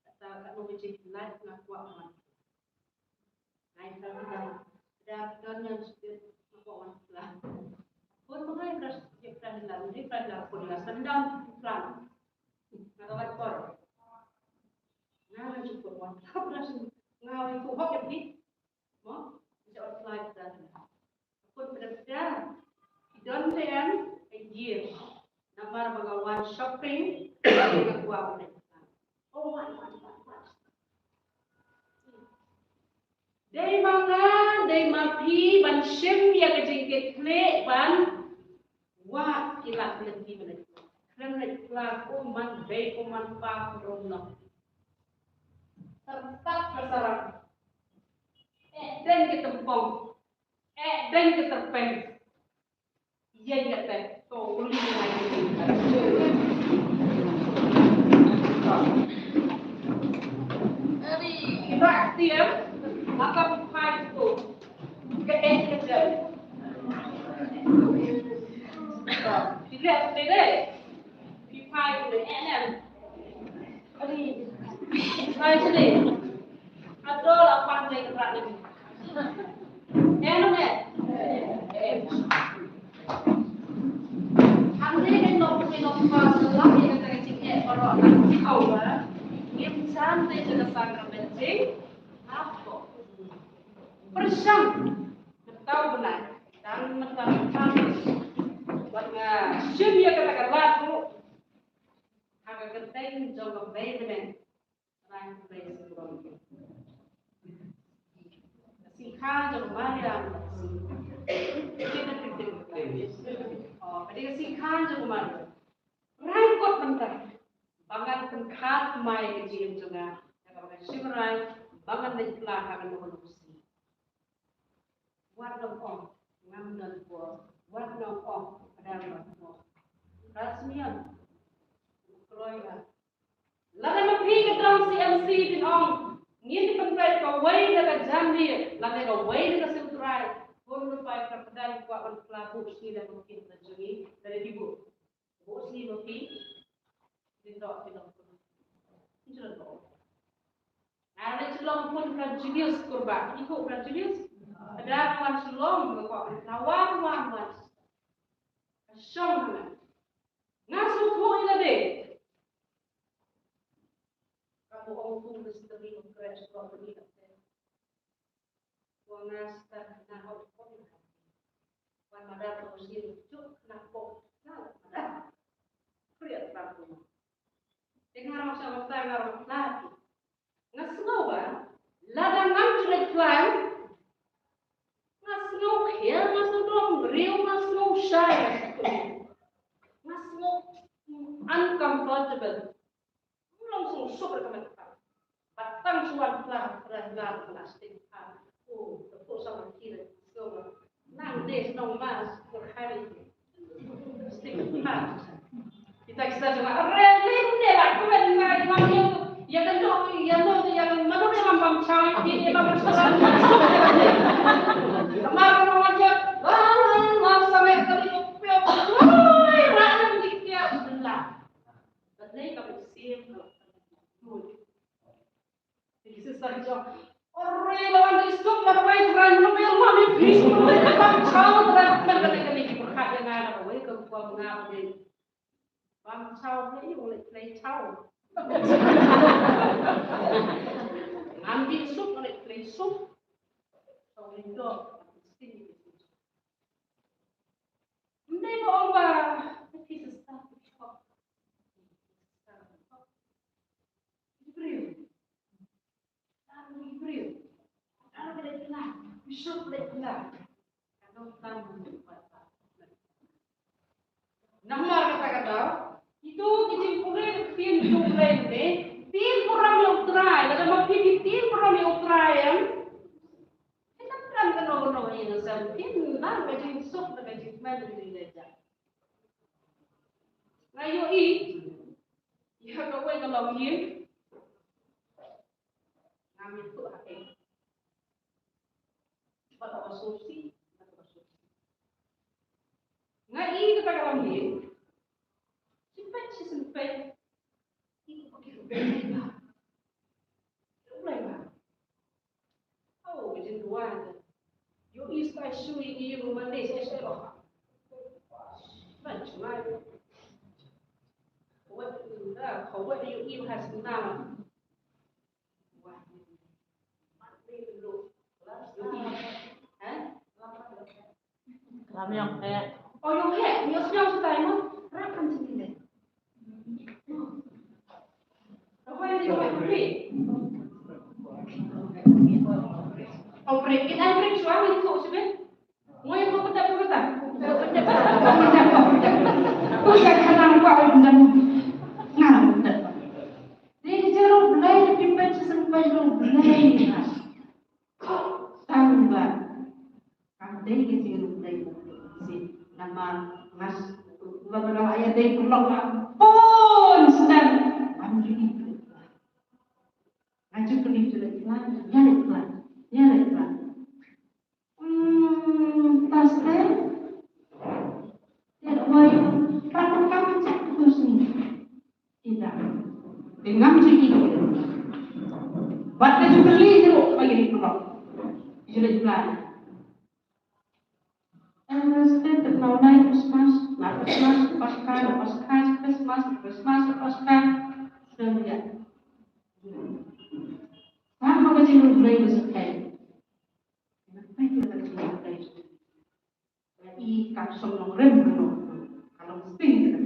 kata ka nongpynim lait nga kwah man. Ngai Phadar, Phadar don ïa u shimet nga kwah wan phla. Phone ma ngai Phadar, ïa Phadar la, ïa Phadar la phone la sendang phla. Nga ka wat por. Nga la ju put wan phla Phadar shu nga wan tu hok ïa phi. Mo, ïa ot lai Phadar. Put Phadar Phadar. Ki don te em, a year. Namar ba nga wan shopping, nga kwah wan. Oh, wan, wan, wan, wan. Dei ma nga, dei ma phi, ban shim ïa ka jingkit khlieh, ban wad ki lad lynti ba leit. Khlem leit phla, ko man bei, ko man pa, ko dom noh. Tyrtat ka sarang. Eh, deng ki tympong. Eh, deng ki tyrpeng. Ïa ïa te, to, uli ïa ïa. Ari, rak tiam, apa bukai tu? Ke eh ke jam. Bila tu deh. Pi phai u ne, eh, ne. Ani, pi phai u ne. Adol apan ne kra ne. Eh, ne. Eh. Ani ne nok ne nok pa selam ne kata kecil eh, baru akan kau ba. Ngim chan ne jaga sang kami cing. Apa? Pyrshang. Tau bnai. Tang mynta mynta. Wat nga shim ïa kata ka lad ruh. Ha ka kyrteng jong ka Mei bneng. Rai Mei Symbol. Ka singkha jong Maria. Oh, ka dei ka singkha jong Maria. Rai kot mynta. Ba ngan pynkhap mai ka jingim jong nga. Ïa kaba ngan shim rai. Ba ngan leit phla ha kano kano ka sngi. Wat nang ong, ngam don por. Wat nang ong, ka dang don por. Rasmian. Kloi ba. Lada ma phi ka dang C M C phin ong, ngin pynpeit kawei na ka janmiet, lada kawei na ka siew trai. Bun rupa ka pdeng kwah ban phla buh sni da ma phi ka jong ngi, lada ki buh. Buh sni ma phi. Din dok ki dok. Ngi don dok. Nga leit Shillong pun Frank Julius Kurbah. Iko Frank Julius. Ada Wan Shillong ko ko. Lawan wan wan. Shong nga. Nga sngewthuh ïa lade. Ka bu ong tu misteri mengkret Shillong ni. Wan nga stad na hok pun. Wan mada tu sir juk na pok. Na mada. Kriat pun. Te nga rong sa bangta nga rong lad. Nga sngew ba lada ngam ju leit phla, nga sngew khia, nga sngew shai, nga sngewthuh uncomfortable. Long sung suk re ka met ka. Ba tang shu wan pla re ngar plastik ha. Oh, the post on the kid. So, nang de nong mas ko hari. Plastik ha. Kita kita cuma re lim de la ko met ngai ma yo. Ya kan do ya no ya kan manu de mam pam chai ki de mam pam chai. Mar no ma je. Wah, wah, wah, sampai kali ko pe. Wah, ra lim di kia. Lah. Balei ka mynsiem ka la kynduh? Ki sister ki ong, "Ore, la wan dei suk, la wai trai, la wai, la wai, please, la wai, bam chaw, trai, kane, kane, kane, ki pyrkhat ïa nga, la wai, ka kwah nga, kane. Bam chaw, kane, ïa u leit play chaw." Ngan dei suk, leit play suk. Chaw, leit dok. Ym dei ba ong ba ki sister ki shop. Ki briew. Ki briew. Ki shop leh pla. Ka dei tam. Namar kata ka daw, ito ki jingpule ktien jong U Blei ne, ktien burom ïa U Trai, lada ma phi ki ktien burom ïa U Trai em. Kita pran kano kano ïa nga sem, ktien na ka jingsuk, na ka jingkmen, na ka jingleh jam. Nga ïohi ïa kawei ka longïing. Ngam ïathuh ha ei. Bad kaba sngewsih, bad kaba sngewsih. Nga i kata ka longïing. Sngewpeit, sngewpeit. I kaba ki ruh. Ruh lai ba. Oh, ka jingduwai. Ïohi sa shu ïa ki ïing mane sa shu. Ban chungai. Kawei da, kawei da ïohi ha sna. Lam ïong heh. Oh, ïong heh. Ïong sñiaw sa tai mo. Rap kan sini deh. Apa yang dia buat? Operate. Operate. Kita operate suami tu, sini. Mo ïa ko pynjah pynjah. Pynjah pynjah. Pynjah khana ko pynjah. Nga pynjah. Dei ka jingïarap Blei, dei pynjah sngewbha jingïarap Blei. Tang ba kam dei ka jingïarap Blei. Si namar ngas ba ba ïa dei pynlong ba pun sdang. Am ju ïa. Nga ju kynni ju leh plan, ïa leh plan, ïa leh plan. Hmm, tas te. Te wai, pat kam cak tu sini. Ida. Te ngam ju ida. Bat te ju beli ju, bagi ni pulak. Ju leh plan. Em, te te nau nai Christmas, na Christmas, Paskah, na Paskah, Christmas, Christmas, Paskah. Sudah lihat. Sama ka jingïarap Blei ba sngewthuh. Nga peit ïa ka jingïarap Blei. Nga i kam shong nongrim ka long. Ka long sting ka.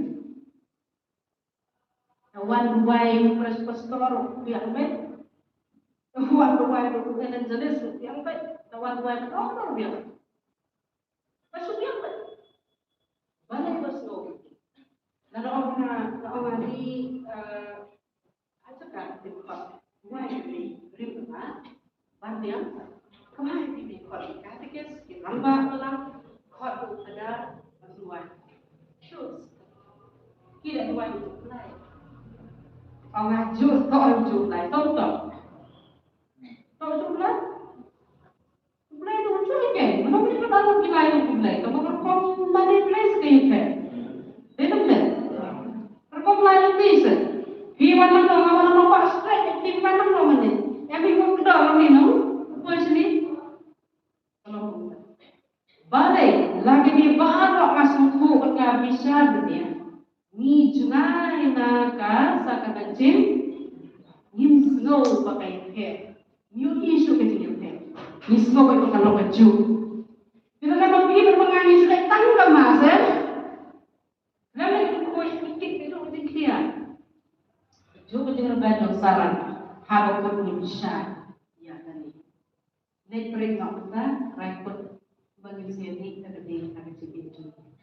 Ka wan duwai u pres pastor u biang beit. Ka wan duwai u evangelist u biang beit. Ka wan duwai u doktor u biang beit. Ka shu biang beit. Balei ba sngew? Nga ong ha, nga ong ha ri, eh, Ha jaka te khot wai te rim ba ban biang. Kmai te khot katekis ki rangbah balang khot u Phadar ba su wai. Shus. Ki da wai u Blai. Ong ha ju to ju Blai to to. To ju Blai. Blei tu chu ke, mano mano ka baru ki lai tu Blei, ka baru kom mane Blei se ke ke. Dei tu Blei. Ka kom lai tu ti se. Phi wan nang dong, wan nang dong, ba straight, phi wan nang dong mane. Ya phi kom kedor ni no. Ko sini. Kalau balei lagi ni baru masuk ku ka bishar dunia. Ngi jngai na ka sa ka jing. Ngim sngew ba ka ïapher. Ngi ïohi shuh ka jingïapher. Ngi sngew ba ka long ka juk. Kita na ba phi ba nga ngi shu leh tang ka mas, eh? Lem leh ki khuid ki kit ki duk jingkhia. Juk ka jingrben long saran. Haba kut ngi bishar. Ïa kane. Leit briew noh kita, rai kut ba ngin sa ïa leit na ka dei na ka jingim jong ngi.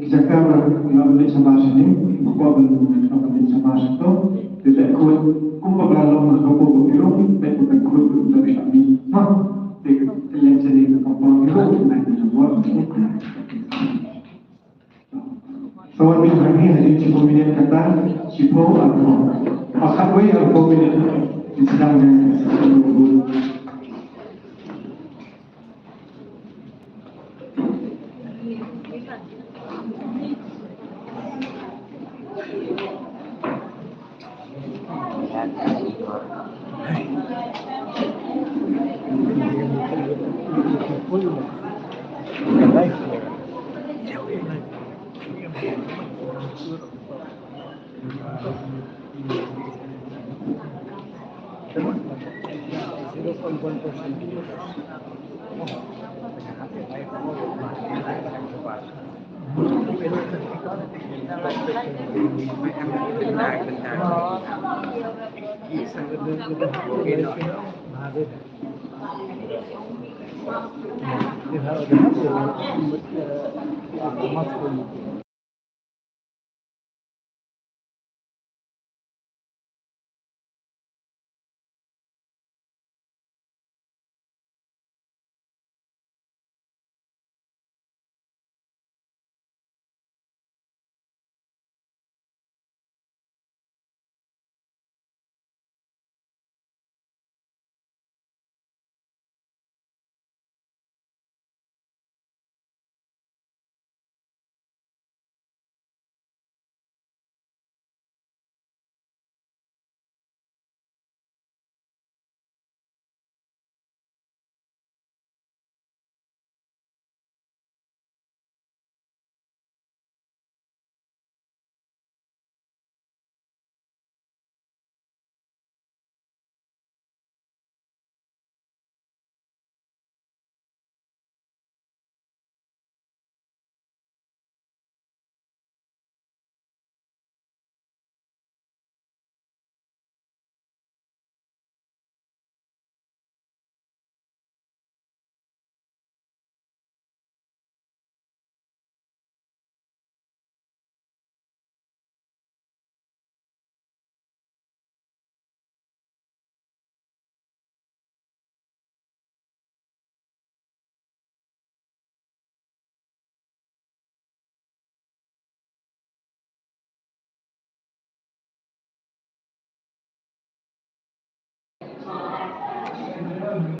ki jaka ba nga leit shamar shane, ba kwah ban, ban leit shamar shato, te leit khot, kumba ka long ha ka por ba ki rung, leit khot, khot, khot, khot, khot, khot, ha. Te, te leit shane ka por ba ki rung, leit khot, khot, khot. Sa wan bit hangne, hadien shiphew minit kata, shiphew arphew. Ah, khatwei arphew minit. Sdang ïa ka session.